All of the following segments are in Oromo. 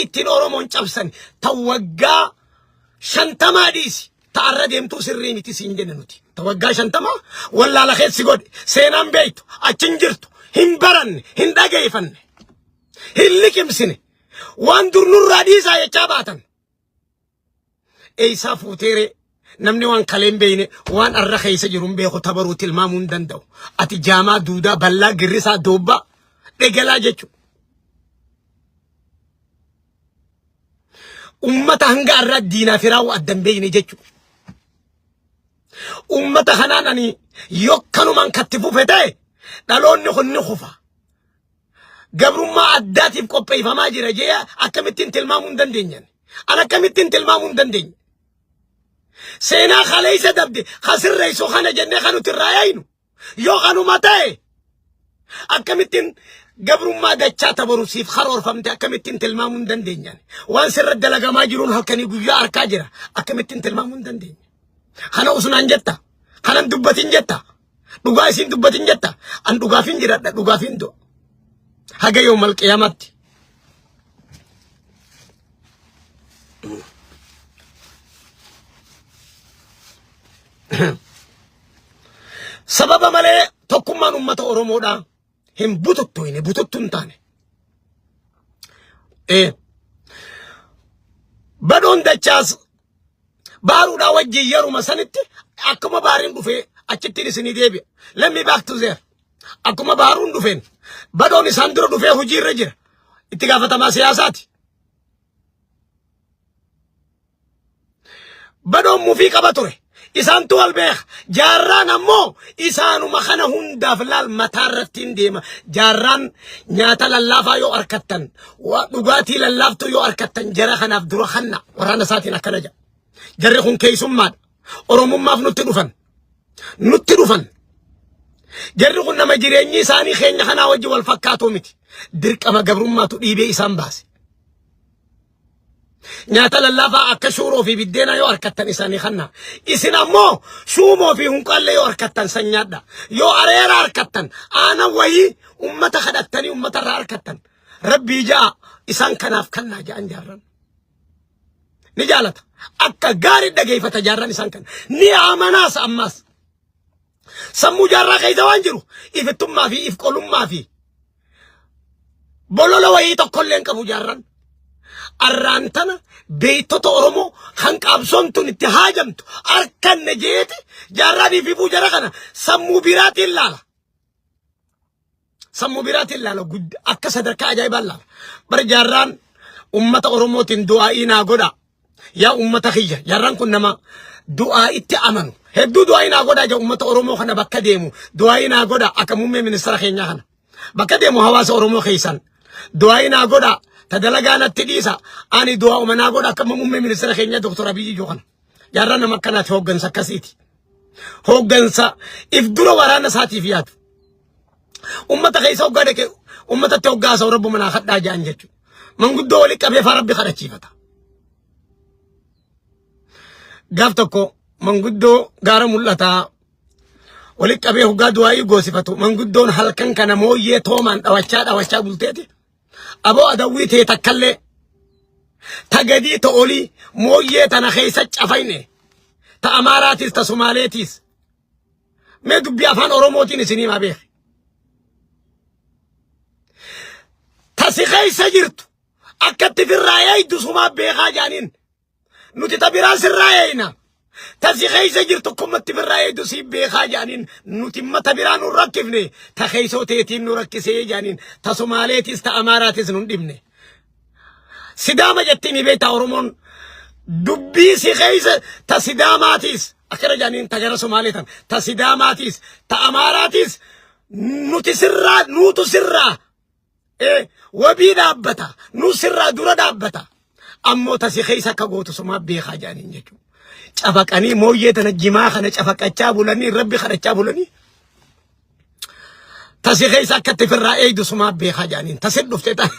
ittiin Oromoon cabsan ta waggaa 50 dhiisi ta arra deemtuu sirrii miti siin jenne nuti. Ta waggaa 50 wallaala keessi godhe seenaan beektu achi hin jirtu hin baranne hin dhageeffanne hin liqimsine waan dur nurraa dhiisaa jechaa baatan. Eeysaa fuuteeree namni waan kalee hin beekne waan arra keessa jiru hin beeku tabaruu tilmaamuu hin danda'u. Ati jaamaa duudaa ballaa girrisaa doobbaa dhegelaa jechuudha. Ummata hanga arraa diinaa fi raawwa adda hin beekne jechuudha. Ummata kanaan ani yokkanumaan katti fufe ta'e dhaloonni kun ni kufa. Gabrummaa addaatiif qopheeffamaa jira jee akkamittiin tilmaamuu hin dandeenyan. An akkamittiin tilmaamuu hin dandeenye. Seenaa kaleessa dabde kasirreessu kana jennee kan nuti irraa yaayinu yoo kanuma ta'e akkamittiin gabrummaa dachaa tabaru siif karoorfamte akkamittiin tilmaamuu hin dandeenyan. Waan sirra dalagamaa jiruun halkanii guyyaa harkaa jira akkamittiin tilmaamuu hin dandeenye. Kana usnaan jetta kanan dubbatin jetta. Dhugaa isin dubbatin jetta. An dhugaafin jiradha dhugaafin du'a. Haga yoomal qiyaamatti. Sababa malee tokkummaan uummata Oromoodhaa hin bututtu hin bututtu hin taane. Badoon dachaas baaruudhaa wajjin yeruma sanitti akkuma baariin dhufee achittiin isinii deebi'a. Let me back to there. Akkuma baaruun dhufeen badoon isaan dura dhufee hojii irra jira. Itti gaafatamaa siyaasaati. Badoon mufii qaba ture. Isaantu wal beeka. Jaarraan ammoo isaanuma kana hundaaf laal mataa irratti hin deema. Jaarraan nyaata lallaafaa yoo arkattan, dhugaatii lallaaftuu yoo arkattan jara kanaaf dura kanna waraana isaatiin akkana jedha. Jarri kun keessummaadha. Oromummaaf nutti dhufan. Nutti dhufan. Jarri kun nama jireenyi isaanii keenya kanaa wajji wal fakkaatuu miti. Dirqama gabrummaatu dhiibee isaan baase. Nyaata lallaafaa akka shuuroo fi biddeenaa yoo harkattan isaanii kanna. Isin ammoo shuumoo fi hunqaallee yoo harkattan san nyaadha. Yoo areera harkattan aanan wayii ummata kadhattanii ummata irraa harkattan. Rabbii ja'a isaan kanaaf kannaa ja'an jaarran. Ni jaalata. Akka gaarii dhageeffata jaarran isaan kana. Ni amanaas ammaas. Sammuu jaarraa keessa waan jiru ifittummaa fi ifqolummaa fi bolola wayii tokkollee hin qabu jaarran. Arraan tana beektota Oromoo kan qabsoon tun itti haajamtu harkanne jeeti jaarraan ififuu jara kana sammuu biraatiin laala. Sammuu biraatiin laala akka sadarkaa ajaa'ibaan laala. Bara jaarraan ummata Oromootiin du'aa'ii naa godha. Yaa ummata kiyya jaarraan kun nama du'aa itti amanu. Hedduu du'aa'ii naa godhaa jaa ummata Oromoo kana bakka deemu du'aa'ii naa godha akka muummee ministeera keenyaa kana. Bakka deemu hawaasa Oromoo keessan du'aa'ii naa godha ta dalagaa natti dhiisa ani du'aa'uma naa godha akka muummee ministeera keenyaa Dr. Abiyyi ijoo kana. Jaarraan nama akkanaati hooggansa akkasiiti. Hooggansa if dura waraana isaatiif yaadu. Ummata keessa hoggaa dhaqe ummatatti hoggaa haasa'u rabbuma naa kadhaa ja'an jechuudha. Manguddoo walitti qabee faa rabbi kadhachiifata. Gaaf tokko manguddoo gaara mul'ataa walitti qabee hoggaa du'aayii goosifatu manguddoon halkan kana mooyyee toomaan dhawachaa dhawachaa bulteeti. Aboo adawwii tee takkallee ta gadii ta olii mooyyee tana keessa cafayne ta Amaaraatiis ta Somaaleetiis Mee dubbii afaan Oromootiin isinii himaa beeki. Tasi keessa jirtu akka itti firraa eeydu sumaa beekaa jaaniin. Nuti ta biraa sirraa eeyna. Tasi keessa jirtu akkuma itti firraa eeydu sii beekaa jaaniin. Nuti imma ta biraa nu rakkifne ta keessoo teetiin nu rakkisee jaaniin. Ta Somaaleetis ta Amaaraatis nu hin dhibne. Sidaama jettii ni beektaa Oromoon dubbii si keessa ta Sidaamaatiis akkana jedhaniin ta gara Somaalee tan ta Sidaamaatiis ta Amaaraatiis nuti sirraa nuutu sirraa wabii dhaabbata nu sirraa dura dhaabbata ammoo ta si keessa akka gootu sumaa beekaa jedhaniin jechuudha. Cafaqanii mooyyee tana jimaa kana cafaqachaa bulanii rabbi kadhachaa bulanii Tasi keessa akka itti firraa eegdu sumaa beekaa jedhaniin tasi dhufte ta.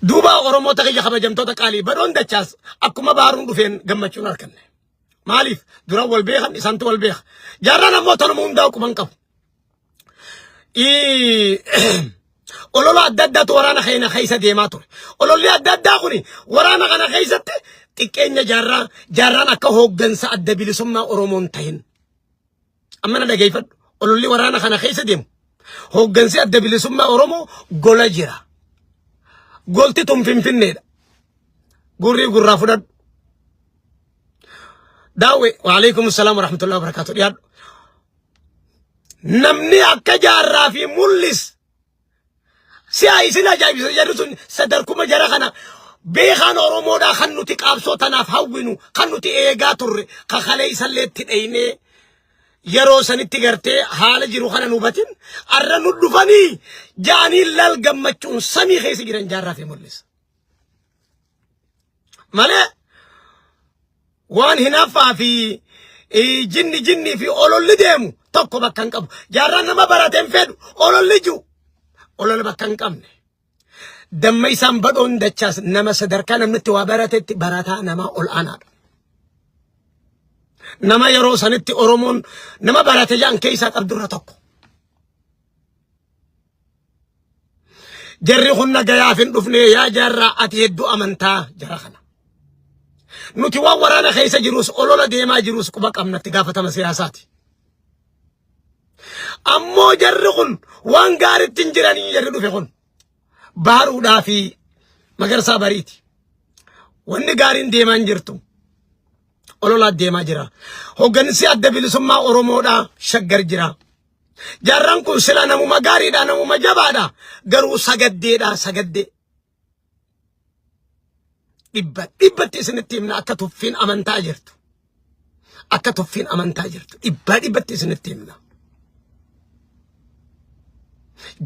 Duuba Oromoota kiyya kabajamtoota qaalii badhoon dachaas akkuma baaruun dhufeen gammachuun arganne. Maaliif duraan wal beekan isaantu wal beeka. Jaarraan ammoo tanuma hundaa quban qabu. Olola adda addaatu waraana keenya keessa deemaa ture. Ololli adda addaa kuni waraana kana keessatti xiqqeenya jaarraa jaarraan akka hooggansa adda bilisummaa Oromoon tahin. Amma na dhageeffadhu. Ololli waraana kana keessa deemu. Hooggansi adda bilisummaa Oromoo gola jira. Golti tun Finfinneedha. Gurrii gurraa fudhadhu. Daawwe waalaikum salaam warahmatullahi wabarakatuh dhiyaadhu. Namni akka jaarraa fi mul'is si'a isin ajaa'ibsiisa jarri sun sadarkuma jara kana beekaan Oromoodhaa kan nuti qaabsoo tanaaf hawwinu kan nuti eegaa turre kakalee isallee itti dheeynee yeroo sanitti gartee haala jiru kana nu hubatin arra nu dhufanii ja'anii lal gammachuun samii keessa jiran jaarraa fi mul'isa. Malee waan hinaaffaa fi jinni jinnii fi ololli deemu tokko bakka hin qabu. Jaarraan nama barate hin fedhu ololli jiru olola bakka hin qabne. Damma isaan badhoon dachaas nama sadarkaa namni itti waa baratetti barataa nama ol aanaadha. Nama yeroo sanitti Oromoon nama barate jaan keessaa qabdurra tokko. Jarri kun nagayaaf hin dhufne yaa jaarraa ati hedduu amantaa jara kana. Nuti waan waraana keessa jirus olola deemaa jirus quba qabna itti gaafatama siyaasaati. Ammoo jarri kun waan gaariitti hin jiranii jarri dhufe kun baaruudhaa fi magarsaa bariiti. Wanni gaariin deemaa hin jirtu. Ololaa deemaa jira. Hooggansi adda bilisummaa Oromoodhaa shaggar jira. Jaarraan kun sila namuma gaariidha, namuma jabaadha. Garuu sagaddeedha, sagaddee. Dhibba dhibbatti isinitti himna akka tuffiin amantaa jirtu. Akka tuffiin amantaa jirtu. Dhibbaa dhibbatti isinitti himna.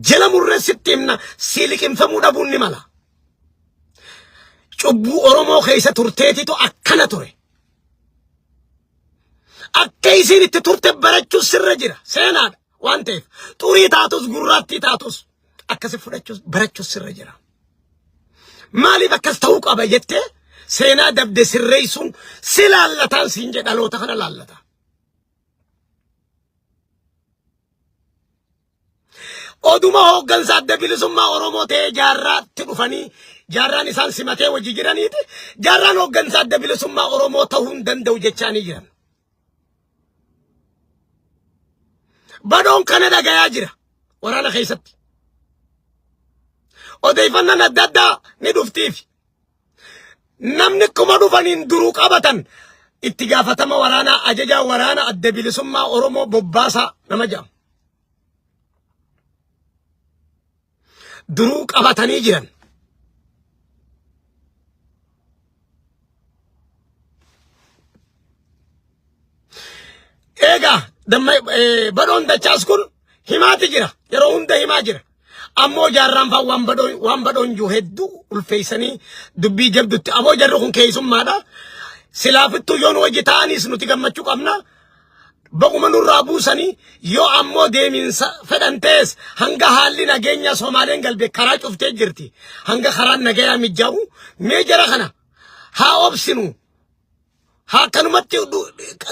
Jala murree sitti himna sii liqimfamuu dhabuun ni mala. Cubbuu Oromoo keessa turteetitu akkana ture. Akka isiin itti turte barachuu sirra jira. Seenaadha waan ta'eef. Xurii taatus gurraattii taatus akkasi fudhachuu barachuu sirra jira. Maaliif akkas ta'uu qaba jettee seenaa dabde sirreessuun si laallataan siin jedha dhaloota kana laallata. Oduma hooggansa adda bilisummaa Oromoo ta'ee jaarraatti dhufanii jaarraan isaan simatee wajji jiraniiti jaarraan hooggansa adda bilisummaa Oromoo ta'uu hin danda'u jechaanii jiran. Badhoon kana dhagayaa jira waraana keessatti. Odeeffannaan adda addaa ni dhuftiif. Namni akkuma dhufaniin duruu qabatan itti gaafatama waraanaa ajajaa waraana adda bilisummaa Oromoo bobbaasaa nama jedhamu. Duruu qabatanii jiran. Egaa damma badhoon dachaas kun himaati jira. Yeroo hunda himaa jira. Ammoo jaarraan fa'aa waan badhoon waan badhoon jiru hedduu ulfeessanii dubbii jabdutti aboo jarri kun keessummaadha. Silaafittuu yoo nu wajji ta'anis nuti gammachuu qabna. Baguma nurraa buusanii yoo ammoo deemiinsa fedhan ta'es hanga haalli nageenya Somaaleen galbe karaa cuftee jirti. Hanga karaan nagayaa mijaa'u mee jara kana haa obsinu. Haa akkanumatti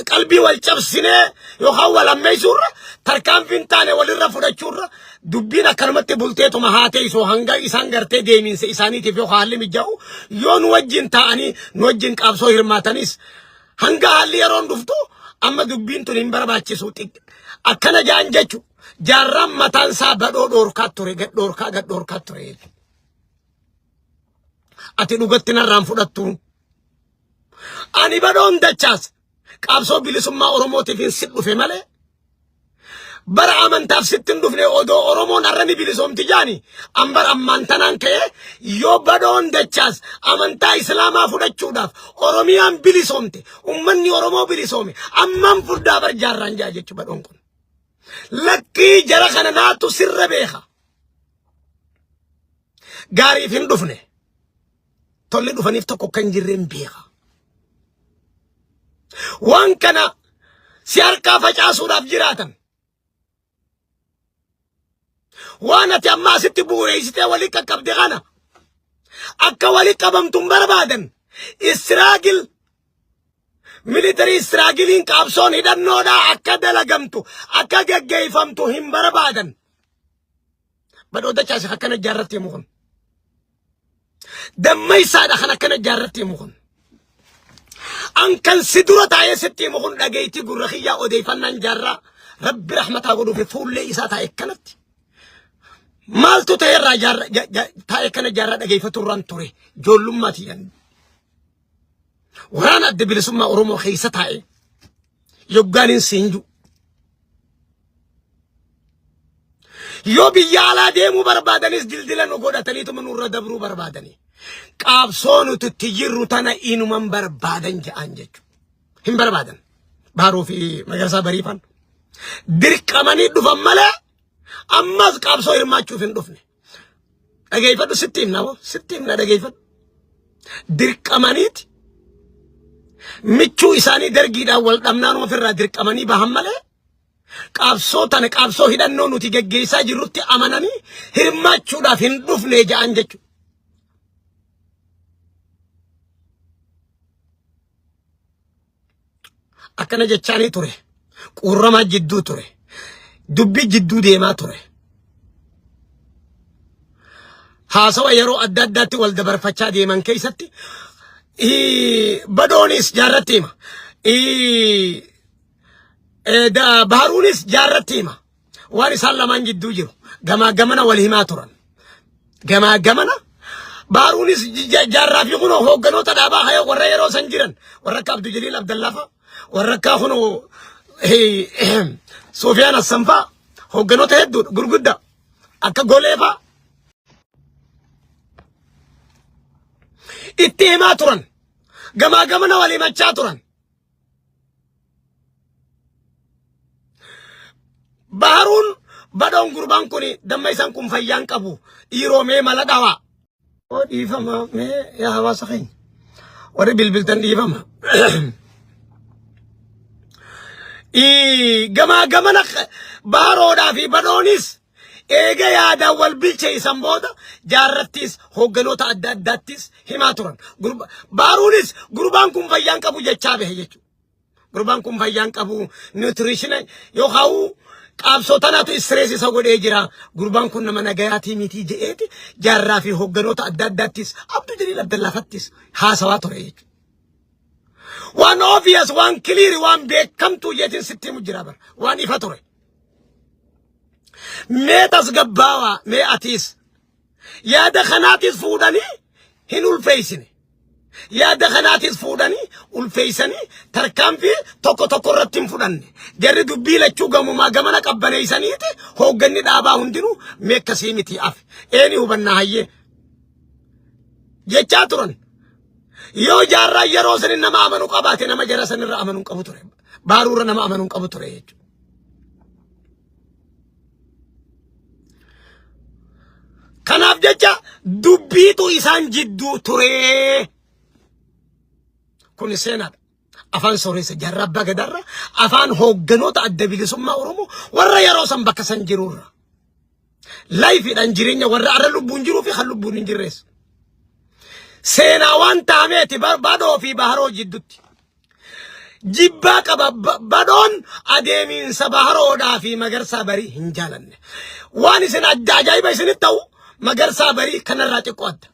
qalbii wal cabsinee yookaan wal ammeessuurra tarkaanfiin taane walirra fudhachuurra dubbiin akkanumatti bulteetuma haa teessu hanga isaan gartee deemiinsa isaaniitiif yoo haalli mijaa'u yoo nu wajjin taa'anii nu wajjin qaabsoo hirmaatanis hanga haalli yeroon dhuftu amma dubbiin tun hin barbaachisu akkana jaan jechu jaarraan mataan isaa badhoo dhoorkaa ture gad dhoorkaa gad dhoorkaa ture jechuudha. Ati dhugatti narraan fudhattu. Ani badhoon dachaas qabsoo bilisummaa Oromootiif hin sit dhufe malee bara amantaaf sitti hin dhufne odoo Oromoon har'a ni bilisoomti jaani an bara ammaan tanaan ka'ee yoo badhoon dachaas amantaa Islaamaa fudhachuudhaaf Oromiyaan bilisoomte ummanni Oromoo bilisoome ammaan furdaa bar jaarraan jaa jechuu badhoon kun. Lakkii jara kana naatu sirra beeka. Gaariif hin dhufne. Tolli dhufaniif tokko akka hin jirre hin beeka. Waan kana si harkaa facaasuudhaaf jiraatan. Waan ati amma asitti bu'uureessitee walii qaqqabde kana akka walii qabamtu hin barbaadan. Istiraagil militarii istiraagiliin qaabsoon hidhannoodhaa akka dalagamtu akka geggeeffamtu hin barbaadan. Badhoo dachaasi akkana jaarratti himu kun. Dammaysaadha kan akkana jaarratti himu kun. An kan si dura taa'ee sitti himu kun dhageettii gurra kiyyaa odeeffannaan jaarraa rabbi rahmataa godhuufi fuullee isaa taa'e kanatti. Maaltu ta'e irraa jaarra taa'e kana jaarraa dhageeffatu irraan ture ijoollummaatiidhaan. Waraana adda bilisummaa Oromoo keessa taa'e yoggaan hin siinju. Yoo biyya alaa deemuu barbaadanis dildila nu godhataniituma nurra dabruu barbaadanii. Qaabsoo nuti itti jirru tana inuman barbaadan ja'an jechuudha. Hin barbaadan. Baaruu fi Magarsaa Bariifan. Dirqamanii dhufan malee ammas qaabsoo hirmaachuuf hin dhufne. Dhageeffadhu sitti himna hoo sitti himna dhageeffadhu. Dirqamaniiti michuu isaanii dargiidhaan wal dhabnaan ofirraa dirqamanii bahan malee qaabsoo tana qaabsoo hidhannoo nuti geggeessaa jirrutti amananii hirmaachuudhaaf hin dhufne ja'an jechuudha. Akkana jechaanii ture. Quurramaa jidduu ture. Dubbii jidduu deemaa ture. Haasawa yeroo adda addaatti wal dabarfachaa deeman keessatti badoonis jaarratti hima. Baaruunis jaarratti hima. Waan isaan lamaan jidduu jiru gamaa gamana wal himaa turan. Gamaa gamana Baaruunis jaarraa fi kunoo hoogganoota dhaabaa hayoo warra yeroo san jiran warra akka Abdul Jaliil Abdallaa fa'a warra akka kunoo Soofiyaan Hassan fa'a hoogganoota hedduudha gurguddaa akka Golee fa'a itti himaa turan. Gamaa gamana wal himachaa turan. Baharuun badhoon gurbaan kun damma isaan kun fayyaan qabu dhiiroo mee mala dhawaa. Oo dhiifama mee yaa hawaasa keenya warri bilbiltan dhiifama. Gamaa gamana baharoodhaa fi badhoonis eega yaadaan wal bilcheessan booda jaarrattis hoogganoota adda addaattis himaa turan. Baaruunis gurbaan kun fayyaan qabu jechaa bahe jechuudha. Gurbaan kun fayyaan qabu nutrition yookaan qaabsoo tanaatu stress isa godhee jira. Gurbaan kun nama nagayaatii mitii je'eeti jaarraa fi hoogganoota adda addaattis Abduu Jaliil Abdallaafattis haasawaa ture jechuudha. Waan obvious, waan clear, waan beekamtuu jeetiin sitti himu jira bara. Waan ifa ture. Mee tasgabbaawaa mee atiis yaada kanaatis fuudhanii hin ulfeessine. Yaada kanaatis fuudhanii ulfeessanii tarkaanfii tokko tokko irratti hin fudhanne. Jarri dubbii lachuu gamumaa gamana qabbaneessaniiti hoogganni dhaabaa hundinuu mee akkasii miti afe. Eeni hubannaa hayyee jechaa turan. Yoo jaarraa yeroo sanin nama amanu qabaate nama jara sanirra amanuu hin qabu ture. Baaruurra nama amanuu hin qabu ture jechuudha. Kanaaf jecha dubbiitu isaan jidduu ture. Kun seenaadha. Afaan sooressa jaarraa abbaa gadaarra afaan hoogganoota adda bilisummaa Oromoo warra yeroo san bakka san jirurra. Laayifiidhaan jireenya warra arra lubbuun jiruu fi kan lubbuun hin jirrees. Seenaa waan taameeti badhoo fi baharoo jidduutti. Jibbaa qaba badhoon adeemiinsa baharoodhaa fi magarsaa barii hin jaalanne. Waan isin adda ajaa'iba isinitti ta'u magarsaa barii kanarraa xiqqoo adda.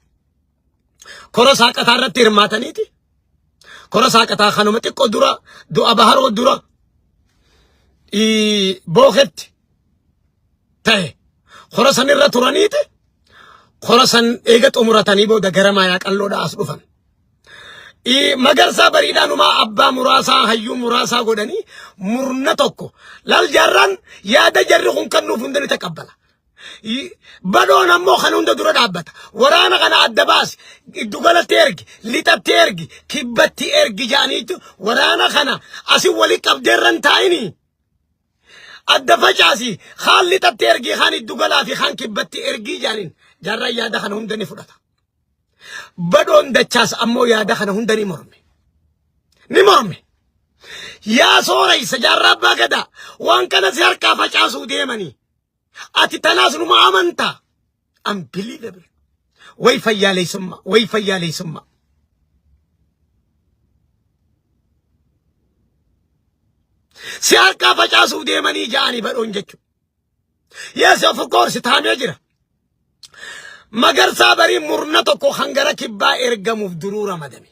Kora saaqataa irratti hirmaataniiti. Kora saaqataa kanuma xiqqoo dura du'a baharoo dura booketti ta'e kora san irra turaniiti. Kora san eega xumuratanii booda gara maayaa qalloodhaa as dhufan. Magarsaa bariidhaanumaa abbaa muraasaa hayyuu muraasaa godhanii murna tokko laal jaarraan yaada jarri kun kennuuf hunda ni taqabbala. Badhoon ammoo kan hunda dura dhaabbata. Waraana kana adda baasi, giddugalatti ergi, lixatti ergi, kibbatti ergi jedhaniitu waraana kana asin wali qabdeerran taa'inii. Adda facaasi, kaan lixatti ergi, kaan giddugalaa fi kaan kibbatti ergii jedhaniin jaarraan yaada kana hunda ni fudhata. Badhoon dachaas ammoo yaada kana hunda ni morme. Ni morme. Yaa sooreysa jaarraa abbaa gadaa waan kana si harkaa facaasuu deemanii. Ati tanaas numa amantaa. Unbelievable. Way fayyaaleessummaa. Way fayyaaleessummaa. Si harkaa facaasuu deemanii ja'anii badhoon jechuudha. Yes, of course taamee jira. Magarsaa Barii murna tokko kan gara kibbaa ergamuuf duruu ramadame.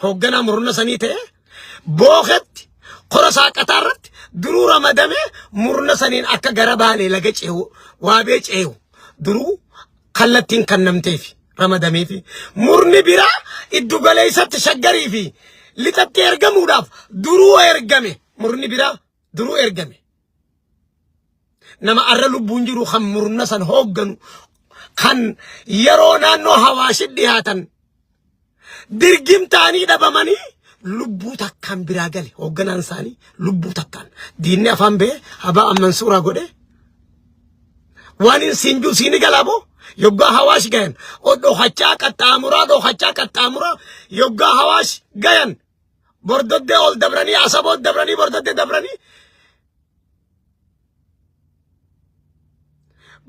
Hoogganaa murna sanii ta'e booketti kora saaqataa irratti duruu ramadame murna saniin akka gara baalee laga ce'u waabee ce'u duruu kallattiin kannamteefi ramadameefi murni biraa iddu galeessatti shaggarii fi lixatti ergamuudhaaf duruu ergame murni biraa duruu ergame. Nama arra lubbuun jiru kan murna san hoogganu kan yeroo naannoo hawaashi dhiyaatan dirgim ta'anii dhabamanii lubbuu takkaan biraa gale hoogganaan isaanii lubbuu takkaan diinni afaan ba'e habaa amman suuraa godhe waan hin siinjuu siini galaa boo yoggaa hawaash gayan dhokachaa qaxxaamuraa dhokachaa qaxxaamuraa yoggaa hawaash gayan bordoddee ol dabranii asaboo dabranii bordoddee dabranii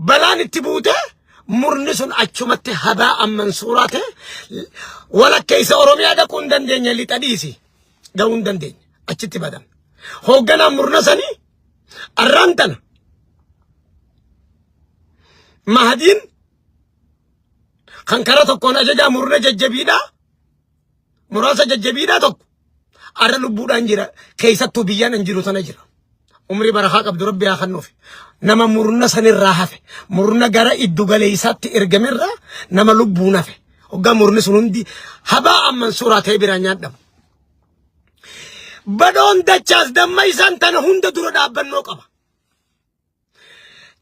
balaan itti buute murni sun achumatti habaa amman suuraa ta'e walakkeessa Oromiyaa dhaquu hin dandeenye lixa dhiisi ga'uu hin dandeenye achitti badan. Hoogganaan murna sanii arraan tana Mahadiin kan kara tokkoon ajajaa murna jajjabiidhaa muraasa jajjabiidhaa tokko arra lubbuudhaan jira keessattuu biyyaan an jiru tana jira. Umrii barakaa qabdu rabbi haa kennuuf. Nama murna sanirraa hafe murna gara iddu galeessaatti ergamerraa nama lubbuun hafe. Hoggaa murni sun hundi habaa amman suuraa ta'e biraan nyaadhamu. Badhoon dachaas damma isaan tana hunda dura dhaabbannoo qaba.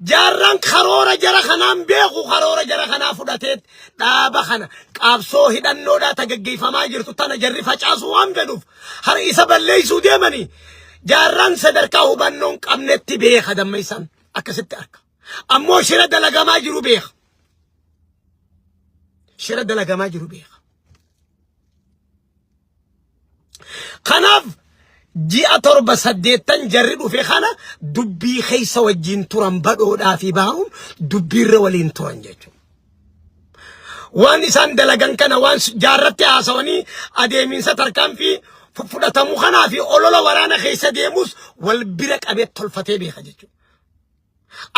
Jaarraan karoora jara kanaan beeku karoora jara kanaa fudhatee dhaaba kana qaabsoo hidhannoodhaa ta gaggeeffamaa jirtu tana jarri facaasuu waan fedhuuf har isa balleessuu deemanii jaarraan sadarkaa hubannoon qabnetti beeka damma isaan akkasitti arka. Ammoo shira dalagamaa jiru beeka. Shira dalagamaa jiru beeka. Kanaaf ji'a torba saddeettan jarri dhufe kana dubbii keessa wajjin turan badhoodhaa fi baaruun dubbiirra waliin turan jechuudha. Waan isaan dalagan kana waan jaarratti haasawanii adeemiinsa tarkaanfii fudhatamu kanaa fi olola waraana keessa deemus wal bira qabee tolfatee beeka jechuudha.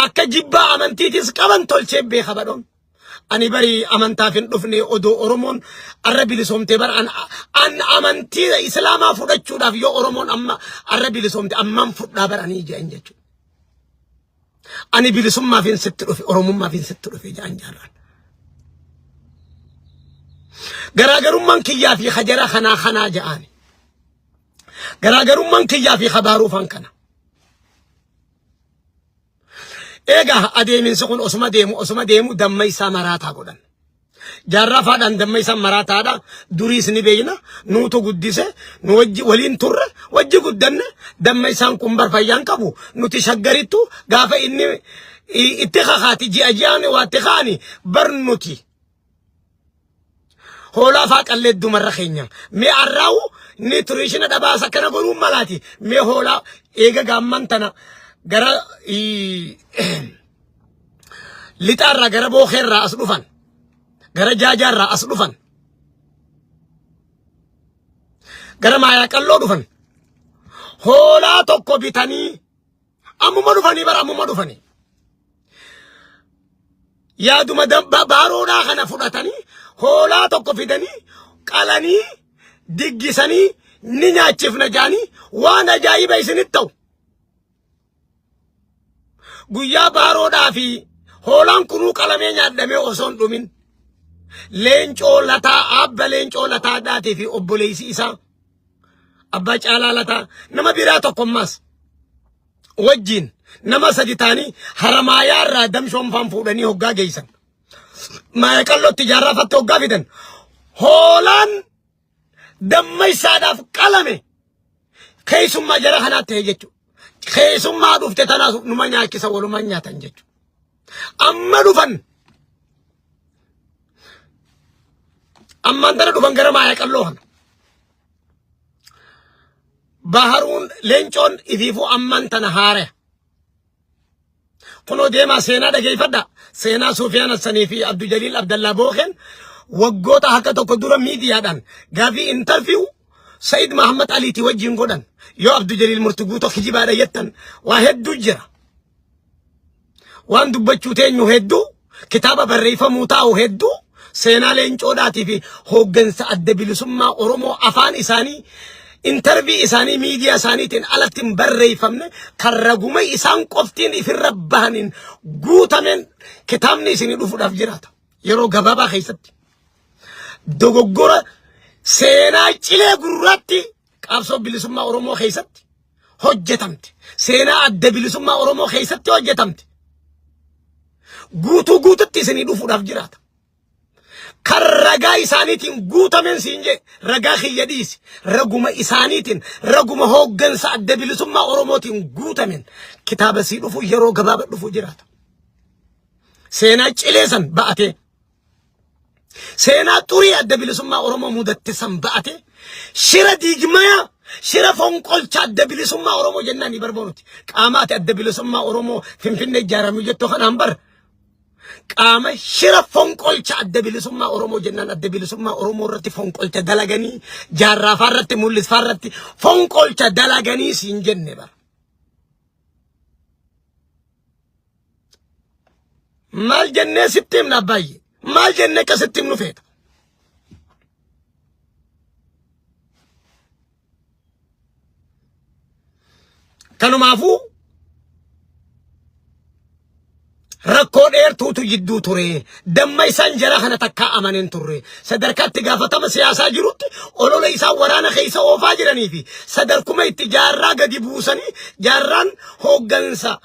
Akka jibbaa amantiitis qaban tolchee beeka badhoon. Ani bari amantaaf hin dhufne odoo Oromoon arra bilisoomte bara an, an amantii Islaamaa fudhachuudhaaf yoo Oromoon amma arra bilisoomte amman fudhaa baranii jedhan jechuudha. Ani bilisummaaf hin sitti dhufe Oromummaaf hin sitti dhufe jedhan jaarraan. Garaagarummaan kiyyaa fi hajara kanaa kanaa jedhaani. Garaagarummaan kiyyaa fi habaaruufan kana. Egaa adeeminsi kun osuma deemu osuma deemu damma isaa maraataa godhan. Jaarraa faadhaan damma isaa maraataadha. Duriis ni beeyna. Nuutu guddise. Nu wajji waliin turre. Wajji guddanne. Damma isaan kun bar fayyaan qabu. Nuti shaggarittu gaafa inni itti kakaati ji'a ji'aan waa itti kaani bar nuti. Hoolaa faa qallee dumarra keenya. Mee arraawu ni turiishina dhabaas akkana godhuun malaati. Mee hoolaa eega gaamman tana gara lixaarraa gara bookeerraa as dhufan. Gara jaajaarraa as dhufan. Gara maayaa qalloo dhufan. Hoolaa tokko bitanii ammuma dhufanii bara ammuma dhufanii. Yaaduma baaroodhaa kana fudhatanii hoolaa tokko fidanii qalanii diggisanii ni nyaachifna jaanii waan ajaa'iba isinitti ta'u. Guyyaa baaroodhaa fi hoolaan kunuu qalamee nyaadhamee osoo hin dhumin leencoo lataa abba leencoo lataadhaatii fi obboleessi isaa abbaa caalaa lataa nama biraa tokko ammaas wajjin nama sadi ta'anii haramaayaa irraa damshoon faan fuudhanii hoggaa geessan. Maaya qallootti jaarraa fatti hoggaa fidan. Hoolaan damma isaadhaaf qalame keessummaa jara kanaa ta'e jechuudha. Keessummaa dhufte tanaas numa nyaachisa walumaan nyaatan jechuudha. Amma dhufan ammaan tana dhufan gara maaya qalloo kana. Baharuun leencoon ifiifuu ammaan tana haaraya. Kunoo deemaa seenaa dhageeffadha. Seenaa Suufiyaan Hassanii fi Abdujaliil Abdallaa Bookeen waggoota harka tokko dura miidiyaadhaan gaafii intarviiw Sa'iid Mahammad Aliitii wajjin godhan. Yoo Abdujaliil murti guutoo kijibaadha jettan waa hedduu jira. Waan dubbachuu teenyu hedduu Kitaaba barreeffamuu taa'u hedduu seenaa leencoodhaatii fi hooggansa adda bilisummaa Oromoo afaan isaanii intarvii isaanii miidiyaa isaaniitiin alatti hin barreeffamne kan raguma isaan qoftiin ifirra bahaniin guutameen kitaabni isinii dhufuudhaaf jiraata. Yeroo gabaabaa keessatti. Dogoggora seenaa cilee gurraatti qabsoo bilisummaa Oromoo keessatti hojjetamte. Seenaa adda bilisummaa Oromoo keessatti hojjetamte. Guutuu guututti isinii dhufuudhaaf jiraata. Kan ragaa isaaniitiin guutameen siin jee ragaa kiyya dhiisi. Raguma isaaniitiin raguma hooggansa adda bilisummaa Oromootiin guutameen kitaaba sii dhufu yeroo gabaaba dhufu jiraata. Seenaa cilee san ba'atee Seenaa xurii adda bilisummaa Oromoo mudatte san ba'ate shira diigmaya shira fonqolcha adda bilisummaa Oromoo jennaan ni barbaanuti. Qaama ati adda bilisummaa Oromoo Finfinnee ijaaramu jettu kanaan bar qaama shira fonqolcha adda bilisummaa Oromoo jennaan adda bilisummaa Oromoo irratti fonqolcha dalaganii jaarraafaa irratti mul'isfaa irratti fonqolcha dalaganii siin jenne bara. Maal jennee sitti himna abbaayye? Maal jennee akka sitti himnu feeta? Kanumaafuu rakkoo dheertuutu jidduu ture. Damma isaan jara kana takkaa amaneen turre. Sadarkaa itti gaafatama siyaasaa jirutti olola isaan waraana keessa oofaa jiranii fi sadarkuma itti jaarraa gadi buusanii jaarraan hooggansa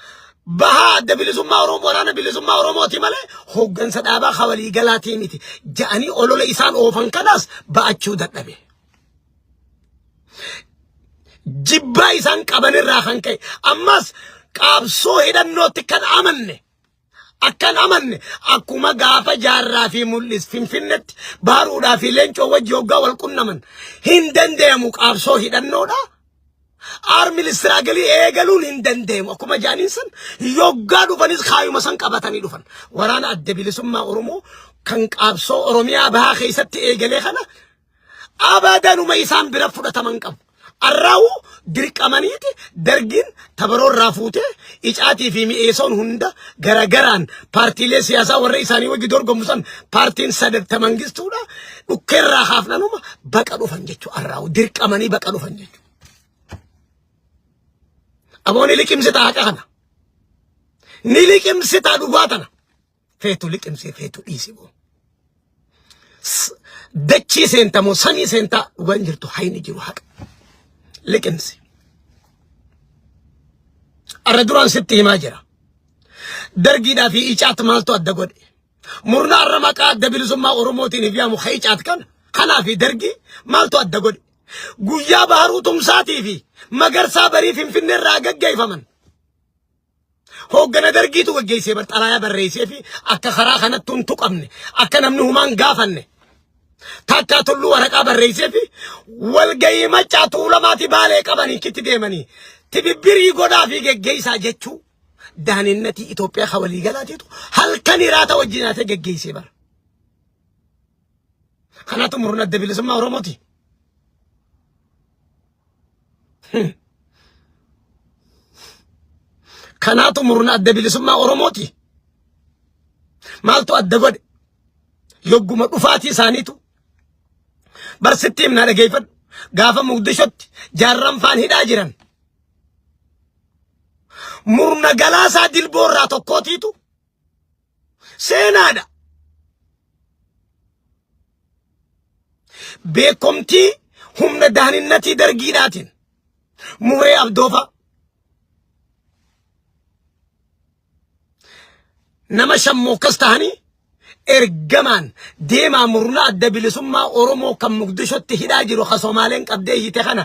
Bahaa adda bilisummaa Oromoo waraana bilisummaa Oromooti malee hooggansa dhaabaa ka waliigalaatii miti ja'anii olola isaan oofan kanaas ba'achuu dadhabe. Jibbaa isaan qabanirraa kan ka'e ammas qaabsoo hidhannootti kan amanne akkan amanne akkuma gaafa jaarraa fi mul'is finfinnetti baaruudhaa fi leencoo wajji hoggaa wal qunnaman hin danda'amu qaabsoo hidhannoodha. Armil istiraagilii eegaluun hin danda'amu. Akkuma jaaniin san yoggaa dhufanis kaayuma san qabatanii dhufan. Waraana adda bilisummaa Oromoo kan qaabsoo Oromiyaa bahaa keessatti eegalee kana abadanuma isaan bira fudhataman qabu. Arraawu dirqamaniiti dargiin tabaroo irraa fuutee icaatii fi mi'eessoon hunda garagaraan paartiilee siyaasaa warra isaanii wajji dorgomu san paartiin sadarta mangistuudha dhukkeerraa haafnanuma baqa dhufan jechuu arraawu dirqamanii baqa dhufan jechuu. Aboo ni liqimsita haqa kana. Ni liqimsita dhugaa tana. Feetu liqimsee feetu dhiisi boo. Dachii seenta moo samii seentaa dhugaan jirtu hayni jiru haqa. Liqimsi. Arra duraan sitti himaa jira. Dargiidhaa fi icaat maaltu adda godhe? Murna arra maqaa adda bilisummaa Oromootiin if yaamu ka icaat kana kanaa fi dargii maaltu adda godhe? Guyyaa Baharuu Tumsaatii fi Magarsaa Barii Finfinnee irraa gaggeeffaman. Hooggana dargiitu gaggeessee bar xalaayaa barreessee fi akka karaa kanatti hin tuqamne akka namni humaan gaafanne takkaa tulluu waraqaa barreessee fi walgayii maccaa tuulamaati baalee qabanii kitti deemanii tibibbirii godhaa fi geggeessaa jechuu daaninnatii Itoophiyaa ka waliigalaatiitu halkan hiraata wajjin nyaatee geggeessee bara. Kanatu murna adda bilisummaa Oromooti. Kanaatu murna adda bilisummaa Oromooti. Maaltu adda godhe? Yogguma dhufaatii isaaniitu. Bar sitti himnaa dhageeffadhu. Gaafa Muqdishotti jaarran faan hidhaa jiran. Murna galaasaa dilboo irraa tokkootiitu Seenaadha. Beekomtii humna daaninnatii dargiidhaatiin muree abdoofaa nama shammookkas tahanii ergamaan deemaa murna adda bilisummaa Oromoo kan Muqdishotti hidhaa jiru ka Somaaleen qabdee hiite kana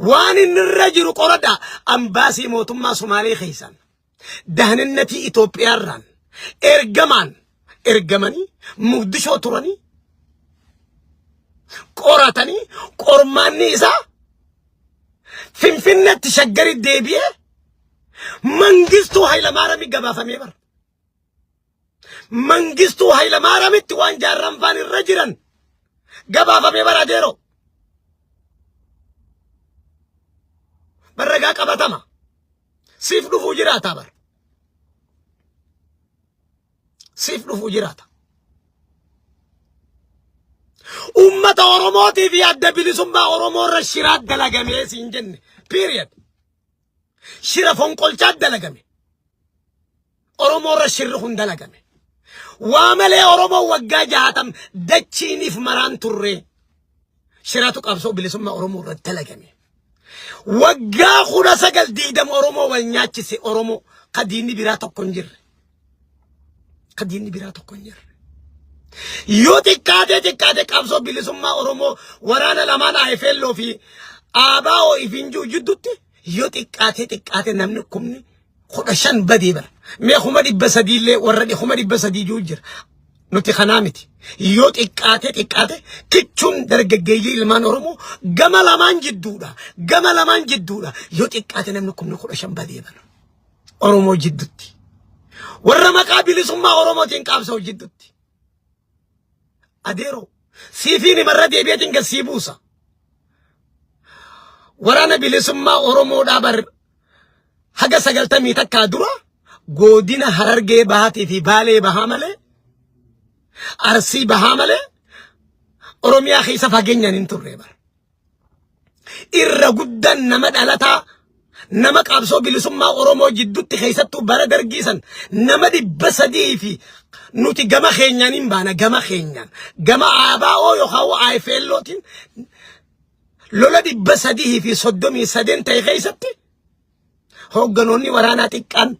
waan inni irra jiru qoradha ambaasii mootummaa Somaalee keessan. Dahninnatii Itoophiyaarraan ergamaan ergamanii Muqdishoo turanii qoratanii qormaanni isaa Finfinneetti shaggari deebi'ee Mangistuu Hayilamaarami gabaafamee bara. Mangistuu Hayilamaaramitti waan jaarran faan irra jiran gabaafamee bara adeeroo. Barragaa qabatama. Siif dhufuu jiraataa bara. Siif dhufu jiraata. Uummata Oromootii fi adda bilisummaa Oromoo irra shiraa dalagamee siin jenne. Period. Shira fonqolchaa dalagame. Oromoo irra shirri kun dalagame. Waa malee Oromoo waggaa jaatam dachiiniif maraan turre. Shiratu qabsoo bilisummaa Oromoo irra dalagame. Waggaa 19 20 Oromoo wal nyaachise Oromoo ka diinni biraa tokko hin jirre. Ka diinni biraa tokko hin jirre. Yoo xiqqaatee xiqqaate qabsoo bilisummaa Oromoo waraana lamaan AFLO fi ABO ifinjuu jidduutti yoo xiqqaatee xiqqaate namni 15,000 badee bara. Mee 300,000 illee warra 300,000 jiru jira. Nuti kanaa miti. Yoo xiqqaatee xiqqaate kichuun dargaggeeyyii ilmaan Oromoo gama lamaan jidduudha. Gama lamaan jidduudha. Yoo xiqqaate namni 15,000 badee bara. Oromoo jidduutti. Warra maqaa bilisummaa Oromootiin qabsa'u jidduutti. Adeeroo siifiin himarra deebi'eetiin gad sii buusa. Waraana bilisummaa Oromoodhaa bar haga 91 dura godina Harargee Bahaatii fi Baalee Bahaa malee Arsii Bahaa malee Oromiyaa keessa fageenyaan hin turre bara. Irra guddaan nama dhalataa nama qabsoo bilisummaa Oromoo jidduutti keessattuu bara dargii san nama 300 fi nuti gama keenyaan hin baana gama keenyaan gama ABO yookaan AFLOtiin lola 333 ta'e keessatti hoogganoonni waraanaa xiqqaan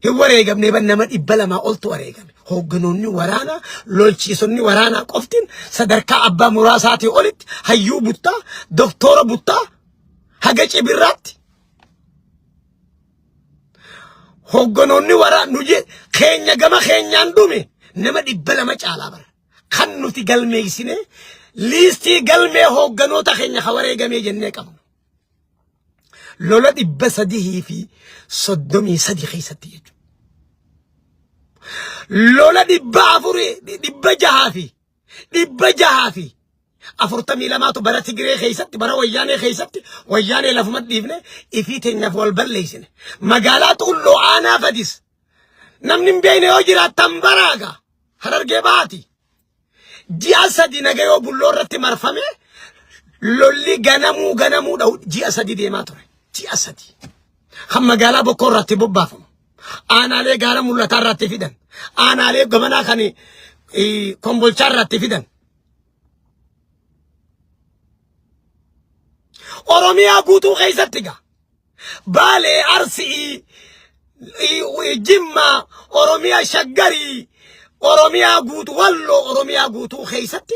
hin wareegamne ban nama 200 oltu wareegame. Hoogganoonni waraanaa lolchiisonni waraanaa qoftiin sadarkaa abbaa muraasaatii olitti hayyuu buttaa doktora buttaa haga cibirraatti hoogganoonni waraanaa nu keenya gama keenyaan dhume nama 200 caalaa bara. Kan nuti galmeessine liistii galmee hoogganoota keenya ka wareegamee jennee qabnu. Lola 333 keessatti jechuudha. Lola 400 600 fi 642tu bara Tigiree keessatti bara Wayyaanee keessatti Wayyaanee lafuma dhiifne ifii teenyaaf wal balleessine. Magaalaa Xulloo aanaa Fadis namni hin beekne yoo jiraattan baraaga Harargee baati. Ji'a 3 nagayoo bulloo irratti marfame lolli ganamuu ganamuu dha'u ji'a 3 deemaa ture. Ji'a 3. Kan magaalaa Bokkoo irratti bobbaafamu. Aanaalee gaara mul'ataa irratti fidan. Aanaalee gamanaa kan Kombolchaa irratti fidan. Oromiyaa guutuu keessatti gaa. Baalee, Arsii, Jimmaa, Oromiyaa Shaggarii, Oromiyaa guutuu, Walloo Oromiyaa guutuu keessatti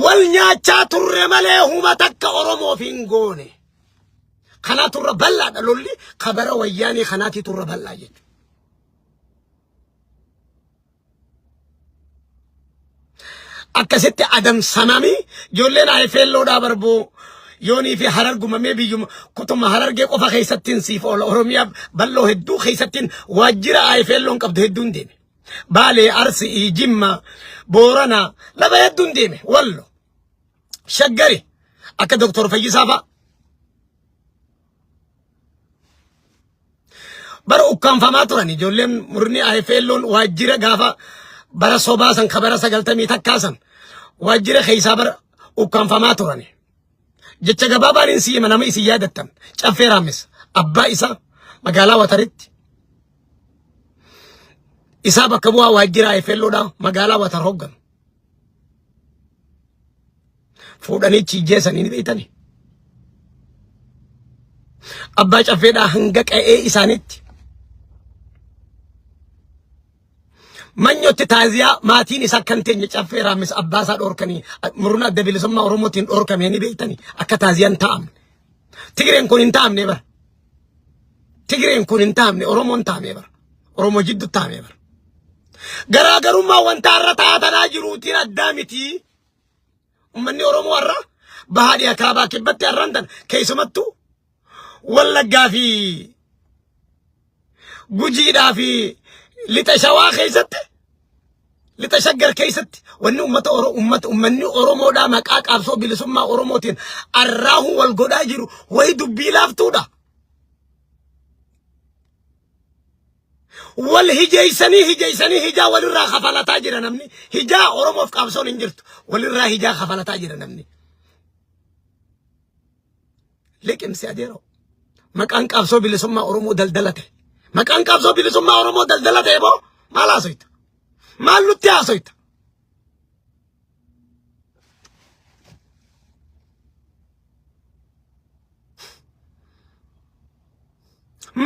wal nyaachaa turre malee huma takka Oromoof hin goone. Kanaa turra bal'aadha lolli kabara wayyaanii kanaatii turra bal'aa jechuudha. Akkasitti adamsamamii ijoolleen AFLOdhaa barboo yoonii fi harargumamee biyyuma kutuma harargee qofa keessattiin siif oola Oromiyaa bal'oo hedduu keessattiin waajjira AFLOon qabdu hedduun deeme. Baalee, Arsii, Jimma, Boorana lafa hedduun deeme Wallo, Shaggari akka Doktor Fayyisaa fa'a. Bara ukkaamfamaa turan ijoolleen murni AFLOon waajjira gaafa bara sobaa san ka bara 91 san waajjira keessaa bara ukkaamfamaa turan. Jecha gabaabaan hin siima nama isin yaadattan caffee raammis abbaa isaa magaalaa Wataritti isaa bakka bu'aa waajjira AFLOodhaa magaalaa Watar hoogganu. Fuudhanii chiijjeessanii ni beektani. Abbaa caffeedhaa hanga qa'ee isaaniitti. Manyotti taaziyaa maatiin isaa kan teenye caffee raammis abbaa isaa dhoorkanii murna adda bilisummaa Oromootiin dhoorkamee ni beektani akka taaziyaan taa'amne. Tigreen kun hin taa'amne bara. Tigreen kun hin taa'amne Oromoon taa'amee bara. Oromoo jiddu taa'amee bara. Garaagarummaa wanta har'a taatanaa jiruutiin addaa miti. Uummanni Oromoo har'a bahaa dhiya kaabaa kibbatti har'aan tan keessumattuu Wallaggaa fi Gujiidhaa fi lixa Shawaa keessatti lixa Shaggar keessatti wanni uummata Oromoo uummata uummanni Oromoodhaa maqaa qabsoo bilisummaa Oromootiin arraahu wal godhaa jiru wayi dubbii laaftuudha. Wal hijeeysanii hijeeysanii hijaa walirraa kafalataa jira namni. Hijaa Oromoof qabsoon hin jirtu. Walirraa hijaa kafalataa jira namni. Liqimsi adeeroo. Maqaan qabsoo bilisummaa Oromoo daldala ta'e. Maqaan qabsoo bilisummaa Oromoo daldala ta'e boo maal haasoyta? Maal nutti haasoyta?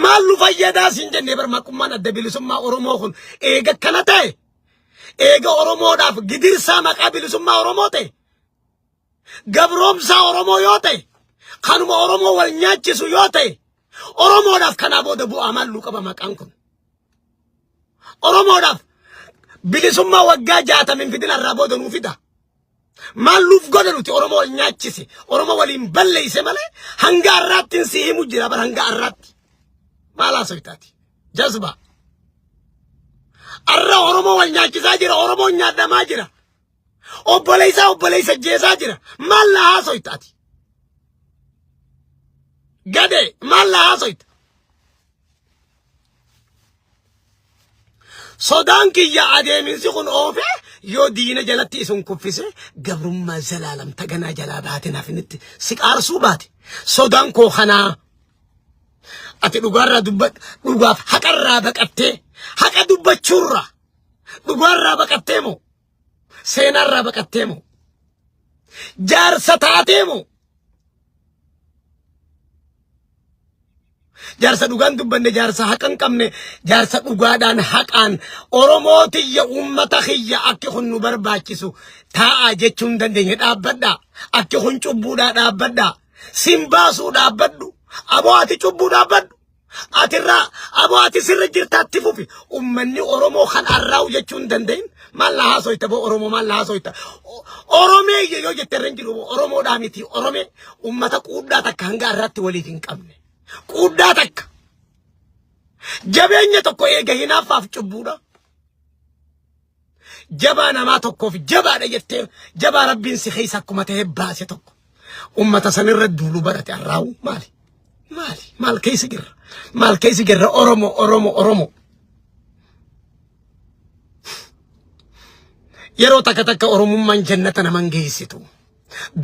Maal nu fayyadaa siin jennee bar maqummaan adda bilisummaa Oromoo kun eega kana ta'e eega Oromoodhaaf gidirsaa maqaa bilisummaa Oromoo ta'e gabroomsaa Oromoo yoo ta'e kanuma Oromoo wal nyaachisu yoo ta'e Oromoodhaaf kanaa booda bu'aa maal nu qaba maqaan kun? Oromoodhaaf bilisummaa waggaa jaatamin fidin irraa booda nuu fida. Maal nuuf godha nuti Oromoo wal nyaachise Oromoo waliin balleeyse malee hanga har'aatti si himu jira bar hanga har'aatti. Maal haasoytaati? Jazba. Arra Oromoo wal nyaachisaa jira Oromoon nyaadhamaa jira. Obboleessaa obboleessa jeesaa jira. Maal na haasoytaati? Gadee maal na haasoyta? Sodaan kiyya adeeminsi kun oofe yoo diina jalatti isin kuffise gabrummaa zalaalam taganaa jalaa baate nafinitti si qaarsuu baate. Sodaan koo kanaa. Ati dhugaarraa dubbadhu dhugaaf haqarraa baqattee haqa dubbachuurraa dhugaarraa baqattee moo seenaarraa baqattee moo jaarsa taatee moo Jaarsa dhugaan dubbanne jaarsa haqa hin qabne jaarsa dhugaadhaan haqaan Oromoo tiyya uummata kiyya akki kun nu barbaachisu taa'aa jechuu hin dandeenye dhaabbadhaa akki kun cubbuudhaa dhaabbadhaa sin baasuu dhaabbadhu aboo ati cubbuu dhaabbadhu atirraa aboo ati sirra jirtaatti fufi ummanni Oromoo kan arraa'u jechuu hin danda'in maal na haasoyta boo Oromoo maal na haasoyta Oromee yoo jette irra hin jiru Oromoodhaa miti Oromee ummata quudhaa takka hanga arraatti waliif hin qabne. Quudhaa takka. Jabeenya tokko eega hinaaffaaf cubbuudha. Jabaa namaa tokkoof jabaadha jettee jabaa rabbiin si keessa akkuma ta'e baase tokko. Ummata sanirra duulu barate arraa'u maali? Maali? Maal keessa jirra? Maal keessa jirra? Oromo, Oromo, Oromo. Yeroo takka takka Oromummaan jannata naman geessitu.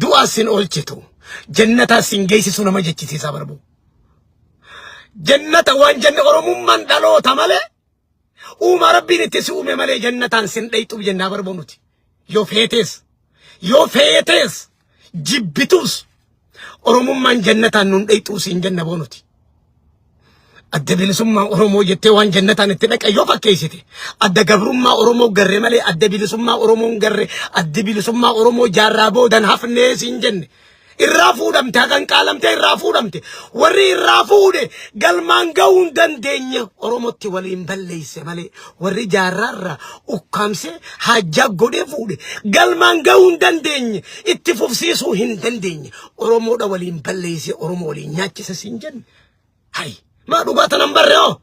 Du'aa sin oolchitu. Jannataa sin geessisu nama jechisiisaa barbu. Jannata waan janna Oromummaan dhaloota malee uumaa rabbiin itti si uume malee jannataan sin dhayxuuf jennaa barbu nuti. Yoo feetees yoo feetees jibbituus Oromummaan jannataan nun dhayxuu siin jenna boo nuti. Adda bilisummaa Oromoo jettee waan jannataan itti dhaqa yoo fakkeessite adda gabrummaa Oromoo garre malee adda bilisummaa Oromoo hin garre addi bilisummaa Oromoo jaarraa boodan hafnee siin jenne. Irraa fuudhamte haqan qaalamtee irraa fuudhamte warri irraa fuudhe galmaan ga'uu hin dandeenye Oromootti waliin balleesse malee warri jaarraarraa ukkaamsee haajjaa godhee fuudhe galmaan ga'uu hin dandeenye itti fufsiisuu hin dandeenye Oromoodha waliin balleessee Oromoo waliin nyaachise siin jenne. Hay maa dhugaa tanan barre hoo?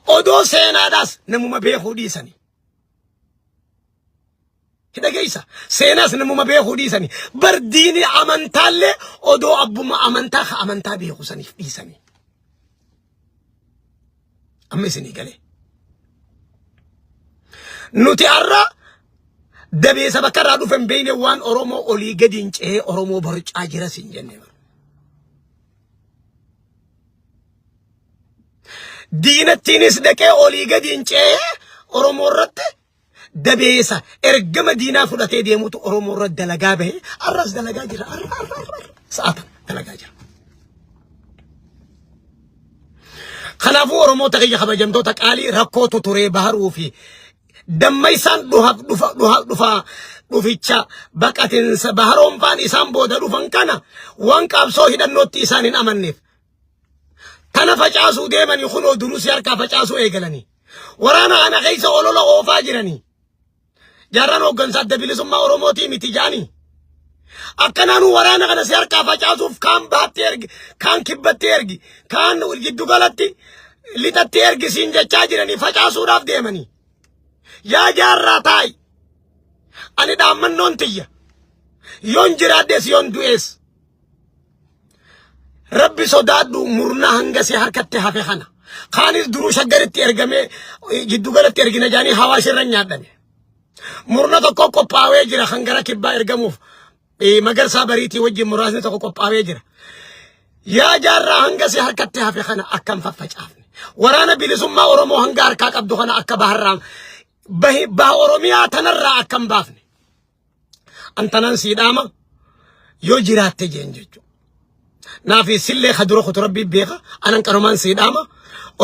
Odoo seenaadhaas namuma beekuu dhiisani. Dhageessa. Seenaas namuma beekuu dhiisani. Bar diini amantaallee odoo abbuma amantaa ka amantaa beeku saniif dhiisani. Amma isinii galee. Nuti har'a dabeessa bakka irraa dhufe hin beekne waan Oromoo olii gadi hin ce'ee Oromoo borcaa jira siin jenne. Diinattiinis dhaqee olii gadi hin ce'ee Oromoo irratti dabeessa ergama diinaa fudhatee deemutu Oromoo irratti dalagaa bahe har'as dalagaa jira. Har'a har'a har'a sa'a kana dalagaa jira. Kanaafuu Oromoota kiyya kabajamtoota qaalii rakkootu turee baharuu fi dammaysaan dhuha dhufa dhuha dhufa dhuficha baqatinsa baharoonfaan isaan booda dhufan kana waan qabsoo hidhannootti isaan hin amanneef tana facaasuu deemanii kunoo duruu si harkaa facaasuu eegalanii waraana kana keessa olola oofaa jiranii jaarraan hooggansa adda bilisummaa Oromootii miti jaanii akkanaanuu waraana kana si harkaa facaasuuf kaan baatti ergi kaan kibbatti ergi kaan giddugalatti lixatti ergi siin jechaa jiranii facaasuudhaaf deemanii yaa jaarraa taa'i ani dhaammannoon tiyya yoon jiraadhes yoon du'ees. Rabbi sodaadhu murna hanga si harkatti hafe kana. Kaanis duruu shaggaritti ergamee giddugalatti ergina jaanii hawaasha irra nyaadhame. Murna tokko qophaawee jira kan gara kibbaa ergamuuf magarsaa bariitii wajjin muraasni tokko qophaawee jira. Yaa jaarraa hanga si harkatti hafe kana akkam faffacaafne. Waraana bilisummaa Oromoo hanga harkaa qabdu kana akka baharraa baha Oromiyaa tanarraa akkam baafne. Antanan sii dhaama yoo jiraatte jeen jechuudha. Naafi sillee ka dura kutu rabbii beeka anan qarumaan sii dhaama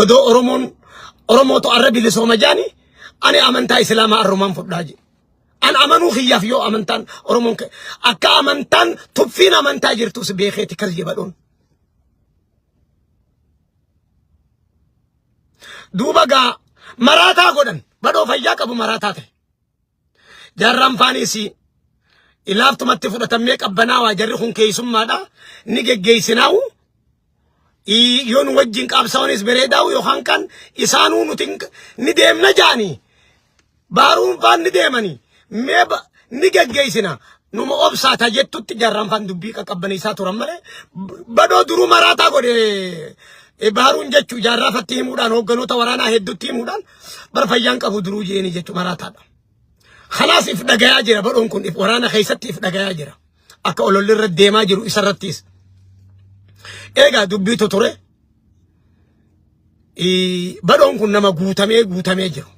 odoo Oromoon Oromootu arra bilisooma jaani ani amantaa Islaamaa arrumaan fudhaa jee. An amanuu kiyyaaf yoo amantaan Oromoon akka amantaan tuffiin amantaa jirtus beekeeti kas jebadhuun. Duuba gaa maraataa godhan badhoo fayyaa qabu maraataa ta'e. Jaarraan faaniis ilaaftumatti fudhatamee qabbanaawaa jarri kun keessummaadha ni geggeessinaawu. Yoo nu wajjin qaabsawanis bareedaawu yookaan kan isaanuu nuti ni deemna jaanii baaruun faan ni deemanii mee ni geggeessina numa obsaata jettutti jaarraan faan dubbii qaqqabbaneessaa turan malee badoo duruu maraataa godhe baaruun jechuu jaarraa fatti himuudhaan hoogganoota waraanaa hedduutti himuudhaan bar fayyaan qabu duruu jeeni jechuu maraataadha. Kanaas if dhagayaa jira badhoon kun if waraana keessatti if dhagayaa jira. Akka ololli irra deemaa jiru isarrattis. Eegaa dubbiitu ture. Badhoon kun nama guutamee guutamee jiru.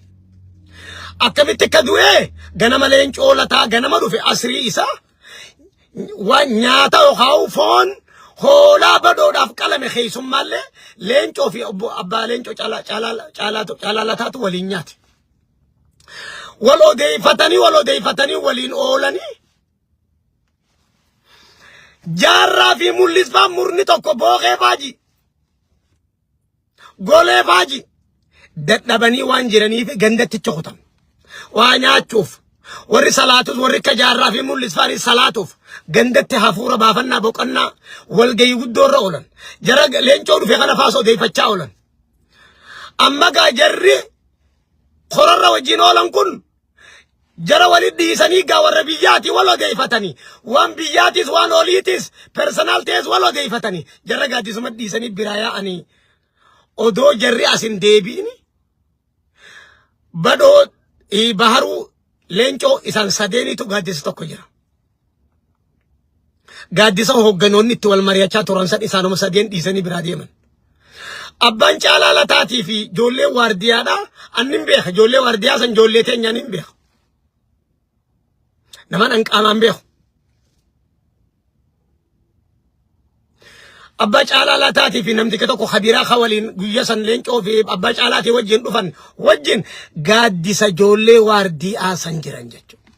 Akkamitti akka du'ee ganama leencoo lataa ganama dhufe asrii isaa waan nyaata yookaan foon hoolaa badhoodhaaf qalame keessummaallee leencoo fi obbo abbaa leencoo caalaa lataatu waliin nyaate. Wal odeeffatanii wal odeeffatanii waliin oolanii jaarraa fi mul'isfaa murni tokko booqee faaji golee faaji dadhabanii waan jiraniif gandatti cokutan waa nyaachuuf warri salaatus warri akka jaarraa fi mul'isfaanis salaatuuf gandatti hafuura baafannaa boqonnaa walgayii guddoo irra oolan jara leencoo dhufe kana faas odeeffachaa oolan amma gaa jarri korarra wajjin oolan kun jara walit dhiisanii gaa warra biyyaati wal odeeffatanii waan biyyaatis waan oliitis personal ta'es wal odeeffatanii jarra gaaddisuma dhiisanii biraa yaa'anii odoo jarri as hin deebi'in badhoo baharuu leencoo isaan sadeenitu gaaddisa tokko jira. Gaaddisa hoogganoonni itti wal mari'achaa turan san isaanuma sadeen dhiisanii biraa deeman. Abbaan caalaa lataatii fi ijoollee waardiyaadha. Anni hin beeka. Ijoollee waardiyaa san ijoollee teenyaan hin beeka. Naman an qaamaan beeku. Abbaa caalaa lataatii fi namticha tokko kabiraa ka waliin guyya san leencoo fi abbaa caalaatii wajjin dhufan wajjin gaaddisa ijoollee waardiyaa san jiran jechuudha.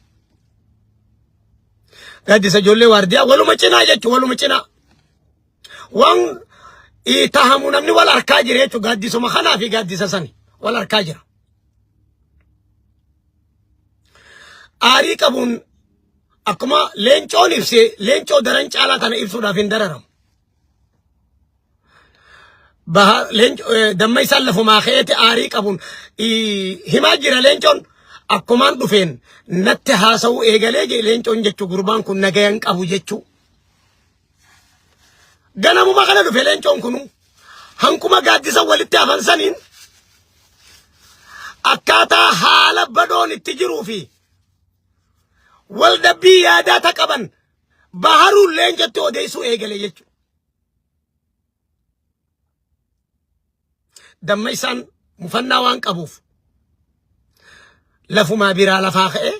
Gaaddisa ijoollee waardiyaa waluma cinaa jechuudha waluma cinaa. Waan tahamu namni wal harkaa jira jechuudha gaaddisuma kanaa fi gaaddisa sani wal harkaa jira. Aarii qabuun akkuma leencoon ibse leencoo daran caalaa tana ibsuudhaaf hin dararamu. Baha damma isaan lafumaa ka'eeti aarii qabuun himaa jira leencoon akkumaan dhufeen natti haasa'uu eegalee jee leencoon jechuu gurbaan kun nagayan qabu jechuu. Ganamuma kana dhufe leencoon kunu hanquma gaaddisa walitti hafan saniin akkaataa haala badhoon itti jiruu fi waldhabbii yaadaa ta qaban baharuun leencotti odeessuu eegale jechuudha. Damma isaan mufannaa waan qabuuf lafumaa biraa lafaa ka'ee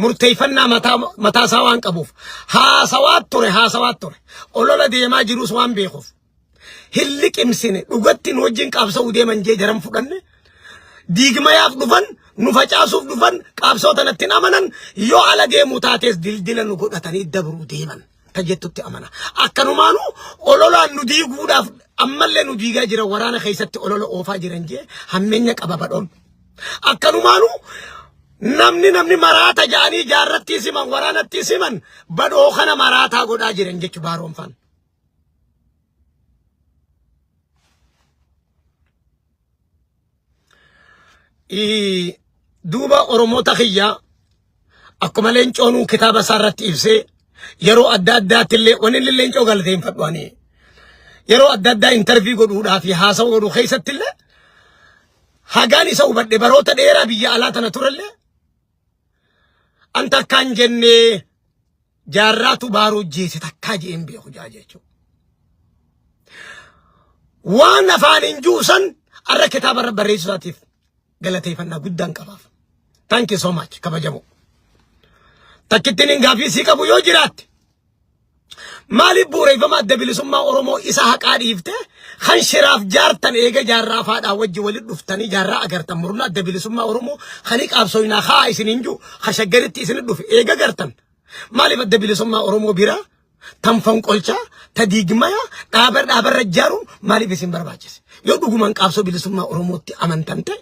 murteeffannaa mataa mataa isaa waan qabuuf haasawaa ture haasawaa ture olola deemaa jirus waan beekuuf hin liqimsine dhugatti nu wajjin qaabsa'uu deeman jee jaran fudhanne diigmayaaf dhufan nu facaasuuf dhufan qaabsoo tanatti hin amanan yoo ala deemuu taates dildila nu godhatanii dabruu deeman. ta jettutti amana. Akkanumaanu ololaan nu diiguudhaaf ammallee nu diigaa jiran waraana keessatti olola oofaa jiran jee hammeenya qaba badhoon. Akkanumaanu namni namni maraata ja'anii jaarrattii siman waraanatti siman badhoo kana maraataa godhaa jiran jechu baaroonfaan. Duuba Oromoota kiyyaa akkuma leencoonuu kitaaba isaa irratti ibsee yeroo adda addaatti illee wanni inni leencoo galateeffadhu ani. Yeroo adda addaa intarvii godhuudhaa fi haasawa godhuu keessatti illee hagaan isa hubadhe baroota dheeraa biyya alaa tana turellee an takkaan jennee jaarraatu baaroo jeese takkaa je'een beeku jaa jechuudha. Waan afaan hin juusan arra kitaaba irra barreessuu isaatiif galateeffannaa guddaan qabaaf. Thank you so much kabajamoo. Takkittiin hin gaaffii sii qabu yoo jiraatte maaliif bu'uureffama adda bilisummaa Oromoo isa haqaa dhiifte kan shiraaf jaartan eega jaarraa faadhaa wajji walitti dhuftanii jaarraa agartan murna adda bilisummaa Oromoo kan qaabsooyinaa haa isin hin jiru kan shaggaritti isin dhufe eega gartan maaliif adda bilisummaa Oromoo biraa tan fonqolchaa ta diigmaya dhaaba dhaabarra ijaaruun maaliif isin barbaachise yoo dhugumaan qaabsoo bilisummaa Oromootti amantan ta'e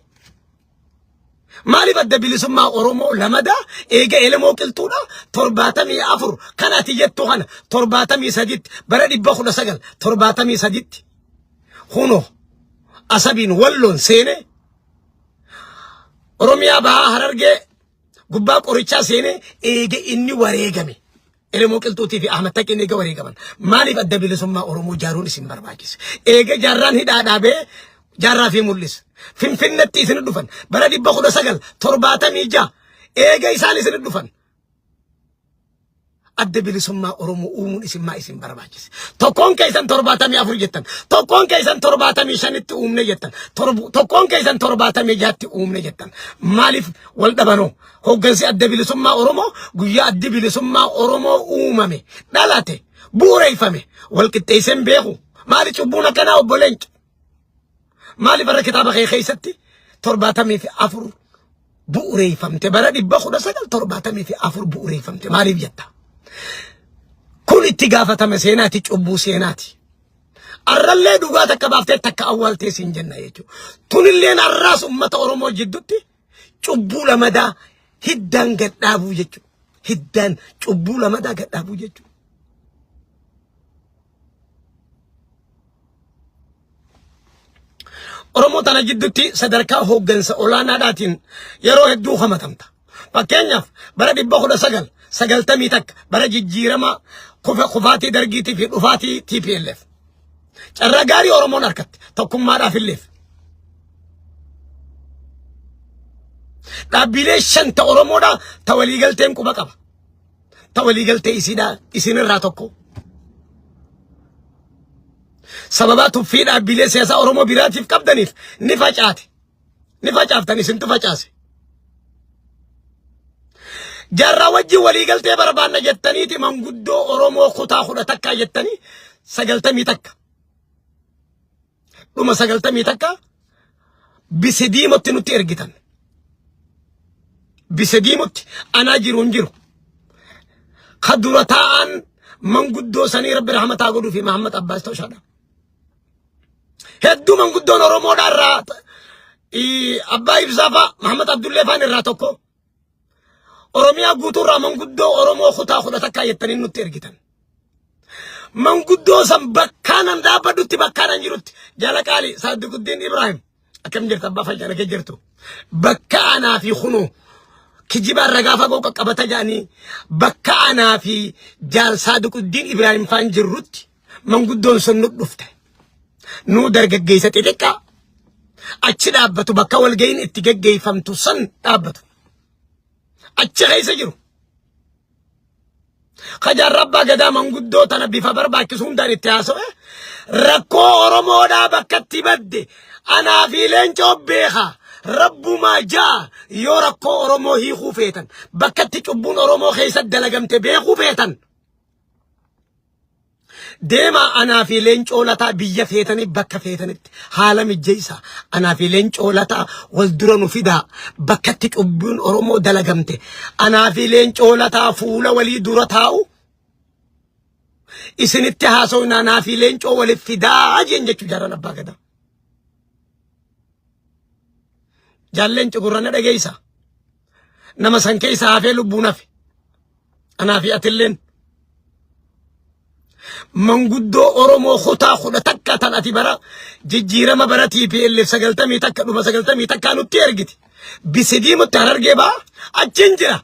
Maaliif adda bilisummaa Oromoo lamadaa eega elemoo qilxuudha 74 kan ati jettu kana 73tti bara 1973tti kunoo asabiin walloon seenee Oromiyaa bahaa Harargee gubbaa qorichaa seenee eega inni wareegame. Elemoo Qilxuutii fi Ahmad Taqiin eega wareegaman. Maaliif adda bilisummaa Oromoo jaaruun isin barbaachise? Eega jaarraan hidhaa dhaabee jaarraa fi mul'isa. Finfinnetti isin dhufan bara 1976 eega isaan isin dhufan. Adda bilisummaa Oromoo uumuun isin maa isin barbaachise? Tokkoon keessan 74 jettan, tokkoon keessan 75tti uumne jettan, tokkoon keessan 76tti uumne jettan. Maaliif wal dhabanoo? Hooggansi adda bilisummaa Oromoo guyyaa addi bilisummaa Oromoo uumame, dhalate, bu'uureeffame wal qixxeesseen beeku. Maali cubbuun akkanaa obbo Leenca? Maali bara kitaaba kee keessatti 74 bu'uureeffamte bara 1974 bu'uureeffamte maaliif jetta? Kun itti gaafatama seenaati cubbuu seenaati. Arrallee dhugaa takka baaftee takka awwaaltee siin jenna jechuudha. Tunilleen arraas uummata Oromoo jidduutti cubbuu lamadaa hiddaan gad dhaabuu jechuudha. Hiddaan cubbuu lamadaa gad dhaabuu jechuudha. Oromoo tana jidduutti sadarkaa hooggansa olaanaadhaatiin yeroo hedduu hamatamta. Fakkeenyaaf bara 1991 bara jijjiirama kufaatii dargiitii fi dhufaatii TPLF. Carraa gaarii Oromoon harkatte tokkummaadhaaf illeef. Dhaabbilee shan ta Oromoodhaa ta waliigalteen quba qaba. Ta waliigaltee isiidhaa isinirraa tokko. Sababaa tuffii dhaabbilee siyaasaa Oromoo biraatiif qabdaniif ni facaate. Ni facaaftan isintu facaase. Jaarraa wajjin waliigaltee barbaanna jettaniiti manguddoo Oromoo kutaa 11 jettanii 91. Dhuma 91 bise diimotti nutti ergitan. Bise diimotti anaa jiru hin jiru. Ka dura taa'an manguddoo sanii rabbi rahmataa godhuu fi Mahammad Abbaas Toshaadha. Hedduu manguddoon Oromoodhaa irraa Abbaa Ibsaa faa Mahammad Abdullee faan irraa tokko. Oromiyaa guutuurraa manguddoo Oromoo kutaa 11 jettanii nutti ergitan. Manguddoo san bakkaan an dhaabbadhutti bakkaan an jirutti jala qaali Saadiquddiin Ibrahim akkam jirta abbaa fayyaa nagee jirtu bakka anaa fi kunoo kijibaan ragaa fagoo qaqqabata jedhanii bakka anaa fi jaal Saadiquddiin Ibrahim faan jirrutti manguddoon sun nu dhufte. Nuu dargaggeessa xixiqqaa achi dhaabbatu bakka walga'iin itti geggeeffamtu san dhaabbatu. Achi keessa jiru. Kajaarra abbaa gadaa manguddoo tana bifa barbaachisu hundaan itti haasa'e rakkoo Oromoodhaa bakka itti badde anaa fi leencoo beeka rabbumaa ja'a yoo rakkoo Oromoo hiikuu feetan bakka itti cubbuun Oromoo keessa dalagamte beekuu feetan Deemaa anaa fi Leencoo Lataa biyya feetanii bakka feetanitti haala mijjeessaa. Anaa fi Leencoo Lataa wal dura nu fidaa bakkatti cubbuun Oromoo dalagamte. Anaa fi Leencoo Lataa fuula walii dura taa'u isinitti haasofna anaa fi Leencoo waliif fidaa jeen jechuu jaarran abbaa gadaa. Jaalleen cugurra na dhageessa. Nama san keessa hafee lubbuun hafe. Anaa fi atilleen. Manguddoo Oromoo kutaa 11 tan ati bara jijjiirama bara TPLF 91 dhuma 91 nutti ergite. Bisidiimutti harargee ba'a achiin jira.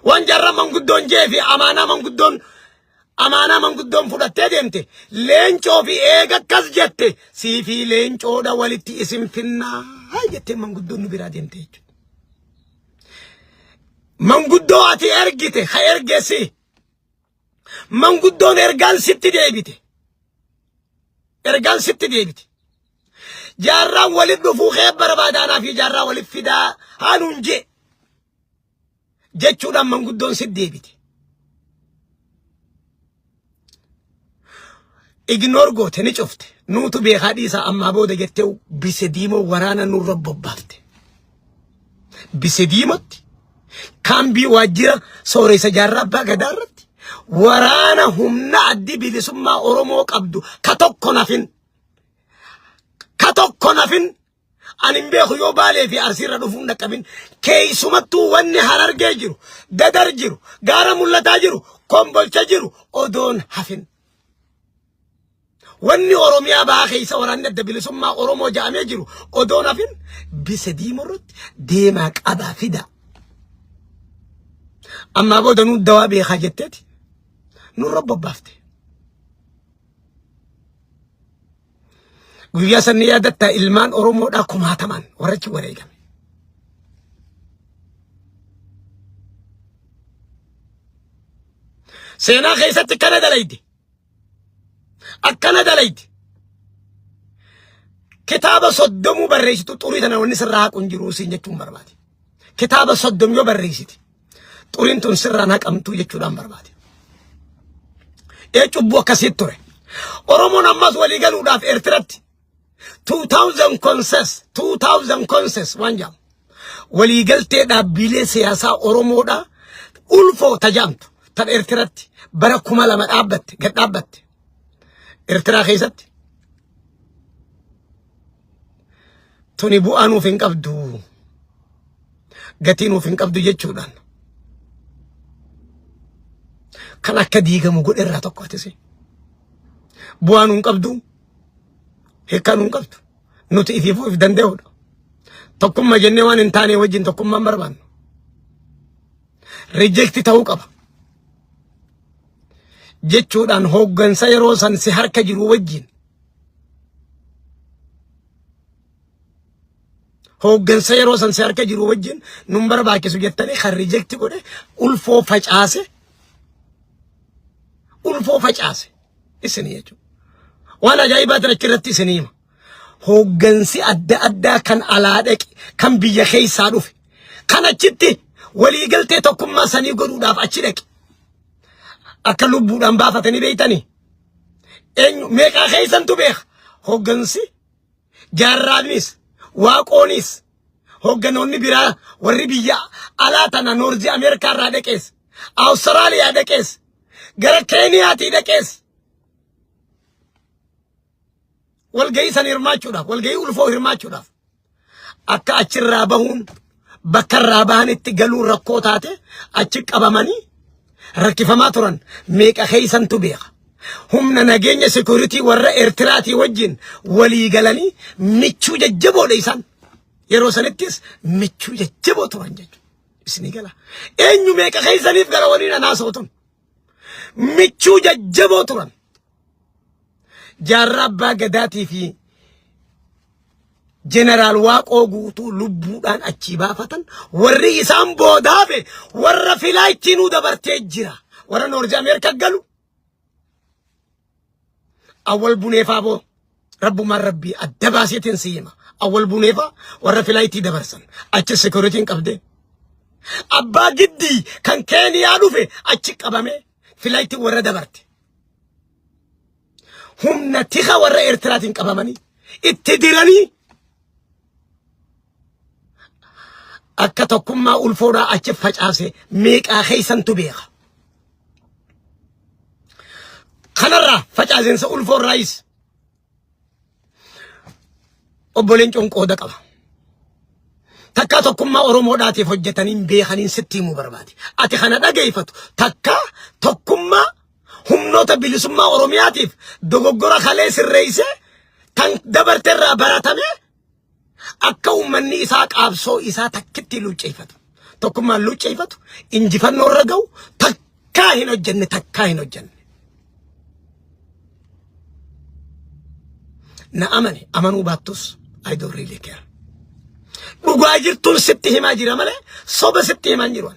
Waan jaarraa manguddoon jee fi amaanaa manguddoon Amaanaa manguddoon fudhattee deemte leencoo fi eega akkas jette sii fi leencoodha walitti isin finnaa jettee manguddoon nu biraa deemte jechuudha. Manguddoo ati ergite ha ergesi. Manguddoon ergaan sitti deebite. Ergaan sitti deebite. Jaarraan walitti dhufuu kee barbaadaanaa fi jaarraa walitti fidaa haaluun jee. Jechuudhaan manguddoon sitti deebite. Ignoor goote ni cufte. Nuutu beekaa dhiisaa ammaa booda jettee bise diimoo waraana nurra bobbaafte. Bise diimotti kaambii waajjira sooressa jaarraa abbaa gadaa irratti waraana humna addi bilisummaa Oromoo qabdu ka tokko nafin ka tokko nafin ani hin beeku yoo Baalee fi Arsiirra dhufuun dhaqqabin keessumattuu wanni Harargee jiru, Dadar jiru, gaara mul'ataa jiru, Kombolcha jiru odoon hafin. Wanni Oromiyaa bahaa keessa waraanni adda bilisummaa Oromoo ja'amee jiru odoon hafin bise diimoo irratti deemaa qabaa fida. Ammaa booda nuu dawaa beekaa jetteeti nurra bobbaafte. Guyyaa san ni yaadatta ilmaan Oromoodhaa kumaatamaan warra achi wareegame. Seenaa keessatti akkana dalayde. Akkana dalayde. Kitaaba soddomuu barreessitu xurii tana wanni sirraa haqu hin jiru siin jechuun barbaade. Kitaaba soddom yoo barreessite xuriin tun sirraan haqamtuu jechuudhaan barbaade. Ee cubbuu akkasii ture. Oromoon ammas walii galuudhaaf Eertiratti 2000 consensus 2000 consensus waan jedhamu waliigaltee dhaabbilee siyaasaa Oromoodhaa ulfoo tajaamtu tan Eertiratti bara 2000 dhaabbatte gad dhaabbatte Eertiraa keessatti tuni bu'aa nuuf hin qabdu gatii nuuf hin qabdu jechuudhaan kan akka diigamu godhe irraa tokko atisi bu'aa nuun qabdu hiikkaa nuun qabdu nuti ifiifuu if danda'uudha tokkummaa jennee waan hin taane wajjin tokkummaan barbaannu reject ta'uu qaba jechuudhaan hooggansa yeroo san si harka jiru wajjin hooggansa yeroo san si harka jiru wajjin nun barbaachisu jettanii kan reject godhe ulfoo facaase ulfoo facaase isin jechuudha. Waan ajaa'ibaa tan achirratti isin hima. Hooggansi adda addaa kan alaa dhaqe kan biyya keessaa dhufe kan achitti waliigaltee tokkummaa sanii godhuudhaaf achi dhaqe akka lubbuudhaan baafatanii beeytanii eenyu meeqaa keessantu beeka hooggansi jaarraanis waaqoonis hoogganoonni biraa warri biyya alaa tana noorzii Ameerikaa irraa dhaqees Awustiraaliyaa dhaqees gara Keeniyaatii dhaqees walgahii san hirmaachuudhaaf walgahii ulfoo hirmaachuudhaaf akka achirraa bahuun bakka irraa bahanitti galuun rakkoo taate achi qabamanii rakkifamaa turan meeqa keessantu beeka. Humna nageenya security warra Eertiraatii wajjin walii galanii michuu jajjaboodha isaan. Yeroo sanittis michuu jajjaboo turan jechuudha. Isinii gala. Eenyu meeqa keessaniif gara waliin anaasoo tun. Michuu jajjaboo turan. Jaarraa abbaa gadaatii fi jeneraal Waaqoo guutuu lubbuudhaan achii baafatan warri isaan boodaafe warra filaayittii nuu dabartee jira. Warra Noorzi Ameerikaa galu. Awwal buneefaa boo rabbumaan rabbii adda baaseetiin si hima. Awwal buneefaa warra filaayittii dabarsan achi sekuritiin qabdee. Abbaa giddii kan Keeniyaa dhufe achi qabamee filaayittii warra dabarte. Humna tika warra Eertiraatiin qabamanii itti diranii akka tokkummaa ulfoodhaa achi facaase meeqaa keessantu beeka. Kanarraa facaaseensa ulfoorraayis obbo Leencoon qooda qaba. Takkaa tokkummaa Oromoodhaatiif hojjetaniin beekaniin sitti himuu barbaade. Ati kana dhageeffatu takkaa tokkummaa humnoota bilisummaa Oromiyaatiif dogoggora kalee sirreessee tan dabarterraa baratame akka uummanni isaa qaabsoo isaa takkitti luucceeffatu. Tokkummaan luucceeffatu injifannoo irra ga'u takkaa hin hojjenne takkaa hin hojjenne. Na amani amanuu baattus I don't really care. Dhugaa jirtuun sitti himaa jira malee soba sitti himaa hin jiru.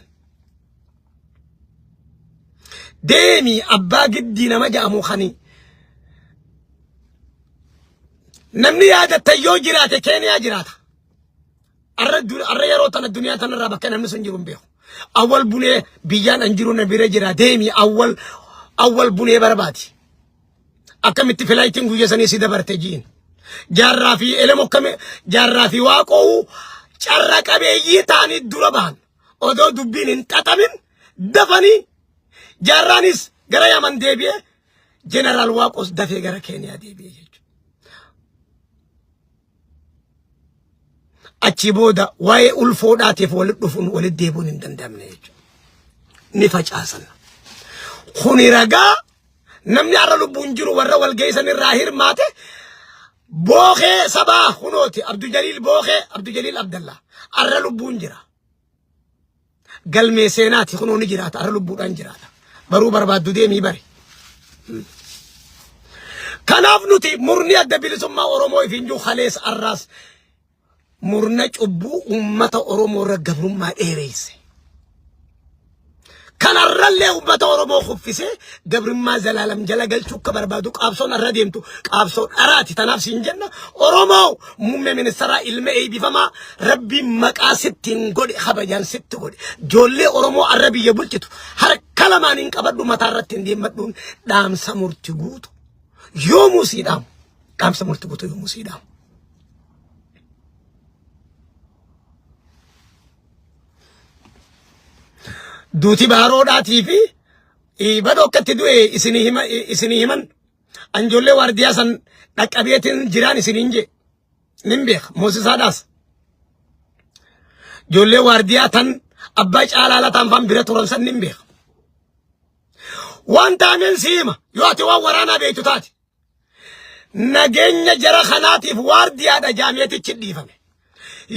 Deemi abbaa giddii nama jedhamu kani namni yaadatta yoo jiraate Keeniyaa jiraata. Arra arra yeroo tana duniyaa tanarraa bakka namni sun jiru hin beeku. Awwal bunee biyyaan an jiru na bira jira deemi awwal awwal bunee barbaadi. Akkamitti filaayitiin guyya sanii si dabarte jiin. Jaarraa fi elemo akkami jaarraa fi waaqoo carra qabeeyyii ta'anii dura bahan. Odoo dubbiin hin xaxamin dafanii jaarraanis gara Yaman deebi'e jeneraal Waaqoos dafee gara Keeniyaa deebi'e jechuudha. Achi booda waa'ee ulfoodhaatiif walitti dhufuun walitti deebi'uun hin danda'amne jechuudha. Ni facaasan. Kuni ragaa namni har'a lubbuun jiru warra walga'ii san irraa hirmaate bookee sabaa kunooti Abdul Jaliil bookee Abdul Jaliil Abdallaa har'a lubbuun jira. Galmee seenaati kunoo ni jiraata har'a lubbuudhaan jiraata. Baruu barbaaddu deemii bari. Kanaaf nuti murni adda bilisummaa Oromoo ifiin jiru kalees har'aas murna cubbuu uummata Oromoo irra gabrummaa dheereesse. Kanarrallee uummata Oromoo kuffisee gabrummaa zalaalam jala galchuu akka barbaadu qaabsoon irra deemtu qaabsoo dharaati. Tanaaf siin jenna Oromoo muummee ministeeraa ilma eebbifamaa rabbiin maqaa sittiin godhe kabajaan sitti godhe. Ijoollee Oromoo arra biyya bulchitu harka lamaan hin qabadhu mataa irratti hin deemmadhuun dhaamsa murti guutu yoomuu sii dhaamu. Dhaamsa murti guutu yoomuu sii dhaamu. Duuti baaroodhaatii fi badoo akkatti du'e isinii hima isinii himan anjoollee waardiyaa san dhaqqabeetiin jiraan isiniin jee nin beeka moosisaadhaas. Ijoollee waardiyaa tan abbaa caalaa lataan faan bira turan san nin beeka. Waan taameen si hima yoo ati waan waraanaa beektu taate. Nageenya jara kanaatiif waardiyaadha jaameetichi dhiifame.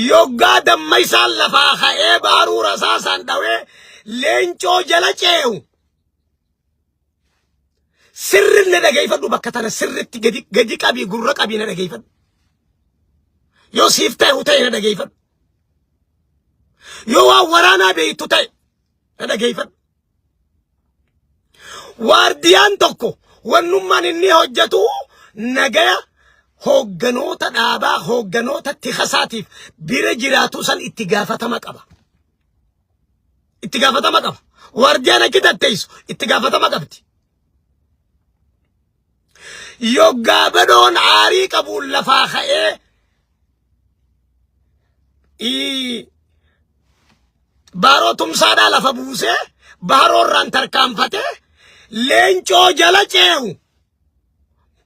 Yoggaa damma isaan lafaa ka'ee baaruu rasaasaan dhawee leencoo jala cee'u. Sirri na dhageeffadhu bakka tana sirritti gadi gadi qabii gurra qabii na dhageeffadhu. Yoo siif ta'e ta'e na dhageeffadhu. Yoo waan waraanaa beektu ta'e na dhageeffadhu. Waardiyaan tokko wannummaan inni hojjetu nagaya hoogganoota dhaabaa hoogganoota tikasaatiif bira jiraatu san itti gaafatama qaba. Itti gaafatama qaba. Waardiyaan achi tatteessu itti gaafatama qabdi. Yoggaa badhoon aarii qabuun lafaa ka'ee Baaroo tumsaadhaa lafa buusee baaroo irraan tarkaanfatee leencoo jala cee'u.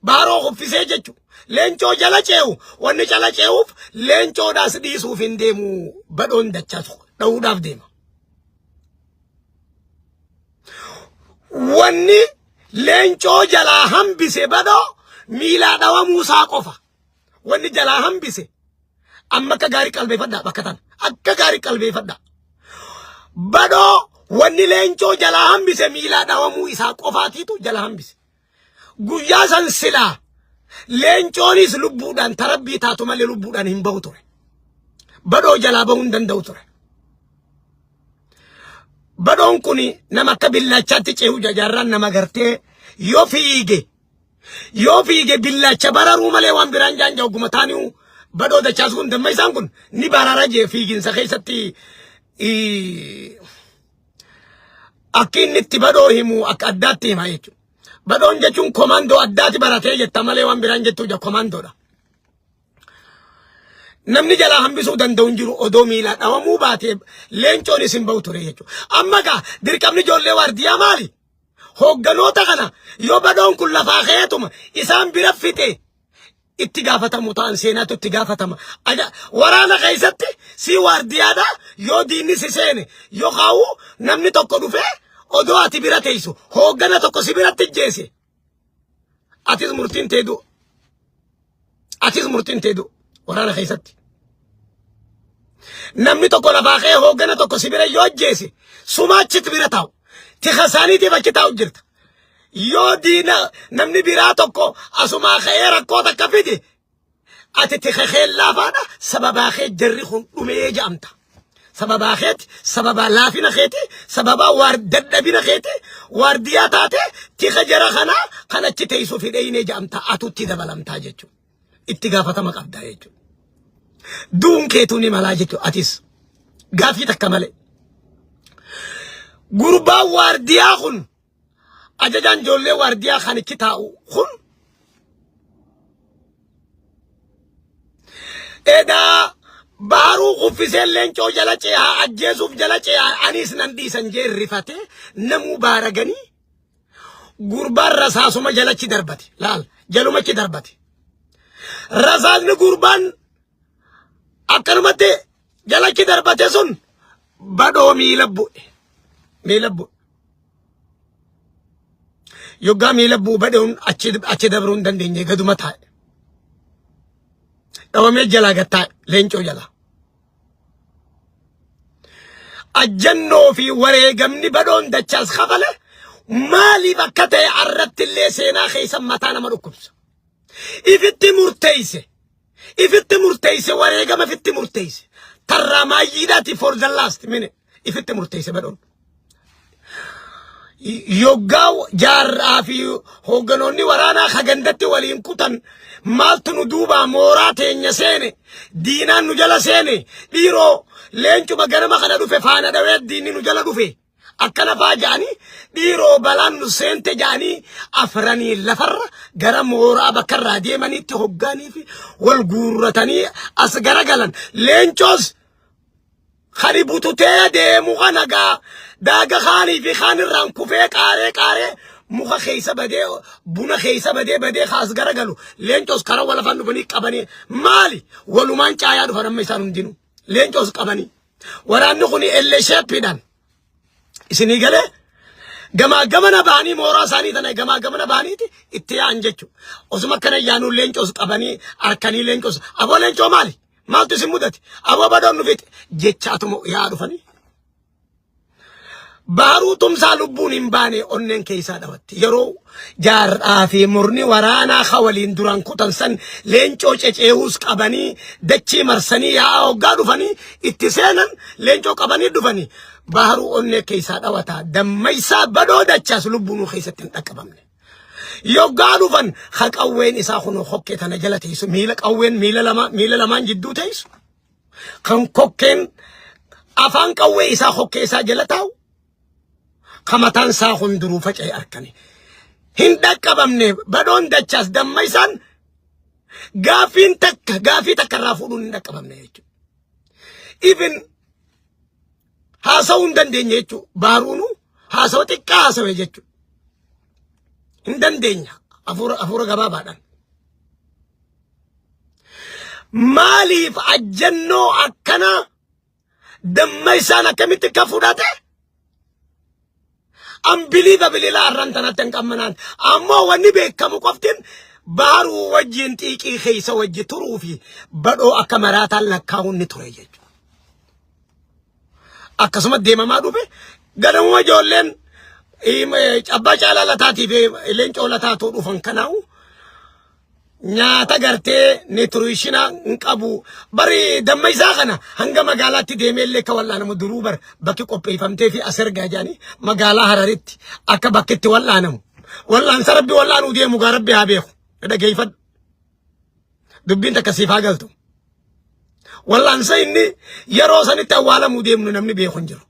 Baaroo kuffisee jechuudha. Leencoo jala cee'u wanni jala cee'uuf leencoodhaas dhiisuuf hin deemu badhoon dachaasu dha'uudhaaf deema. Wanni leencoo jalaa hambise badhoo miilaa dhawamuu isaa qofa. Wanni jalaa hambise amma akka gaarii qalbeeffadhaa bakka tana. Akka gaarii qalbeeffadhaa. Badhoo wanni leencoo jalaa hambise miilaa dhawamuu isaa qofaatiitu jala hambise. Guyyaa san silaa leencoonis lubbuudhaan tarabbii taatu malee lubbuudhaan hin bahu ture. Badhoo jalaa bahuu hin danda'u ture. Badhoon kun nama akka billaachaatti ce'u jajaarraan nama gartee yoo fiige Yoo fiige billaacha bararuu malee waan biraan jaanja ogguma taaniu badhoo dachaas kun damma isaan kun ni barara jee fiiginsa keessatti akki inni itti badhoo himu akka addaatti hima jechuudha. Badhoon jechuun komaandoo addaati baratee jetta malee waan biraan jettuu jira komaandoodha. Namni jalaa hambisuu danda'u hin jiru odoo miilaa dhawamuu baatee leencoon isin bahu ture jechuudha. Amma gaa dirqamni ijoollee waardiyaa maali? Hoogganoota kana yoo badhoon kun lafaa ka'eetuma isaan bira fixe itti gaafatamu ta'an seenaatu itti gaafatama. Waraana keessatti si waardiyaadha yoo diinni si seene yookaan namni tokko dhufee odoo ati bira teessu hooggana tokko si biratti ijjeese atis murtiin tee du'a. Atis murtiin tee du'a waraana keessatti. Namni tokko lafaa ka'ee hooggana tokko si bira yoo ajjeese suma achitti bira taa'u. Tika isaaniitiif achi taa'u jirta. Yoo diina namni biraa tokko asumaa ka'ee rakkoo takka fide Ati tika kee laafaadha sababaa kee jarri kun dhumee ja'amta. Sababaa keeti, sababaa laafina keeti, sababaa waar dadhabina keeti, waardiyaa taate tika jara kanaa kan achi teessuuf hidheeyinee ja'amta atutti dabalamtaa jechuudha. Itti gaafatama qabdaa jechuudha. Du'uun keetuu ni malaa jechuudha atis. Gaaffii takka malee. Gurbaan waardiyaa kun ajajaan ijoollee waardiyaa kan itti taa'u kun edaa baharuu kuffisee leencoo jala ce'aa ajjeesuuf jala ce'aa anis nan dhiisan jee rifatee namuu baaraganii gurbaan rasaasuma jalachi darbate laal jalumachi darbate rasaasni gurbaan akkanumatti jalachi darbate sun badhoo miila bu'e miila bu'e yoggaa miila bu'u badhoon achi achi dabruu hin dandeenye gaduma taa'e dhawamee jalaa gad taa'e leencoo jalaa. Ajjannoo fi wareegamni badhoon dachaas kafale maaliif akka ta'e arratti illee seenaa keessa mataa nama dhukkubsa. Ifitti murteeyse. Ifitti murteeyse wareegama ifitti murteeyse. Tarraa maayyiidhaati for the last minute ifitti murteeyse badhoon. Yoggaa jaarraa fi hoogganoonni waraanaa hagandatti waliin kutan maaltu nu duubaa mooraa teenya seene diinaan nu jala seene dhiiroo leencuma ganama kana dhufe faana dhawee diinni nu jala dhufe akkana faa ja'anii dhiiroo balaan nu seente ja'anii afranii lafarra gara mooraa bakka irraa deemaniitti hoggaanii fi wal guurratanii as garagalan leencoos Kani bututee deemu kana gaa daaga kaanii fi kaan irraan kufee qaaree qaaree muka keessa badee buna keessa badee badee kaas garagalu leencos karaa walafaan dhufanii qabanii maali walumaan caayaa dhufan amma isaan hundinuu leencos qabanii waraanni kun ellee sheeppiidhaan isinii galee gamaa gamana ba'anii mooraa isaanii tana gamaa gamana ba'aniiti itti yaa'an jechuudha. Osuma akkana yaanuu leencos qabanii harkanii leencos aboo leencoo maali? Maaltu isin mudate? Aboo badoon nu fixe jechaatuma yaa'aa dhufanii. Baharuu tumsaa lubbuun hin baane onneen keessaa dhawatti. Yeroo jaarraa fi murni waraanaa ka waliin duraan kutan san leencoo ceceehuus qabanii dachii marsanii yaa'aa hoggaa dhufanii itti seenan leencoo qabanii dhufanii baharuu onnee keessaa dhawataa dammaysaa badoo dachaas lubbuunuu keessatti hin dhaqqabamne. Yoggaa dhufan ha qawween isaa kunoo kokkee tana jala teessu miila qawween miila lama miila lamaan jidduu teessu kan kokkeen afaan qawwee isaa kokkee isaa jala taa'u ka mataan isaa kun duruu faca'e arkani. Hin dhaqqabamne badhoon dachaas damma isaan gaaffiin takka gaaffii takka irraa fuudhuun hin dhaqqabamne jechuudha. Even haasa'uu hin dandeenye jechuudha. Baaruunu haasawa xiqqaa haasawe jechuudha. Hin dandeenya hafuura hafuura gabaabaadhaan. Maaliif ajjannoo akkanaa damma isaan akkamitti akka fudhate unbelievable ilaa har'aan tanatti hin qammanaan. Ammoo wanni beekamu qoftiin baharuu wajjin xiiqii keessa wajji turuu fi badhoo akka maraataan lakkaa'uun ni ture jechuudha. Akkasuma deemamaa dhufe ganamuma ijoolleen abbaa caalaa lataatii fi leencoo lataatu dhufan kanaa'u nyaata gartee nitirishina hin qabu. Bari damma isaa kana hanga magaalaatti deemee illee akka wal'aanamu duruu bar bakki qopheeffamtee fi as ergaa jedhanii magaalaa Hararitti akka bakki itti wal'aanamu. Wal'aansa rabbi wal'aanuu deemu gaa rabbi haa beeku. Dhageeffadhu. Dubbiin takka siif haa galtu. Wal'aansa inni yeroo sanitti awwaalamuu deemnu namni beeku hin jiru.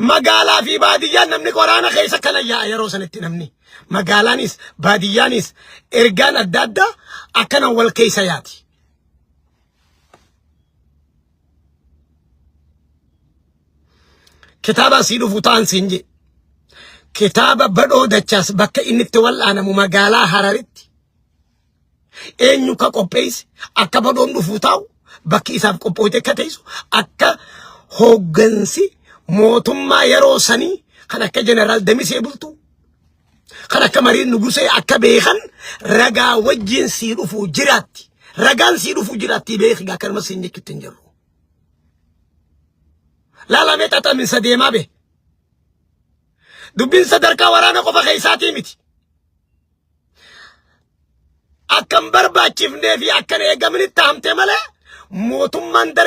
Magaalaa fi baadiyyaan namni waraana keessa kana yaa'a yeroo sanitti namni. Magaalaanis baadiyyaanis ergaan adda addaa akkana wal keessa yaati. Kitaaba asii dhufu ta'an siin jee. Kitaaba badhoo dachaas bakka inni itti wal'aanamu magaalaa Hararitti eenyu akka qopheesse akka badhoon dhufuu taa'u bakki isaaf qophooyte akka teessu akka hooggansi mootummaa yeroo sanii kan akka jeneraal Damisee Bultuu kan akka Mariin Nugusee akka beekan ragaa wajjin sii dhufuu jiraatti. Ragaan sii dhufuu jiraatti beeki akkanuma siin jechuutti hin jirru. Laalamee xaxaminsa deemaa bee. Dubbiin sadarkaa waraana qofa keessaatii miti. Akka hin barbaachifnee fi akka hin eegaminitti hamte malee mootummaan dargii.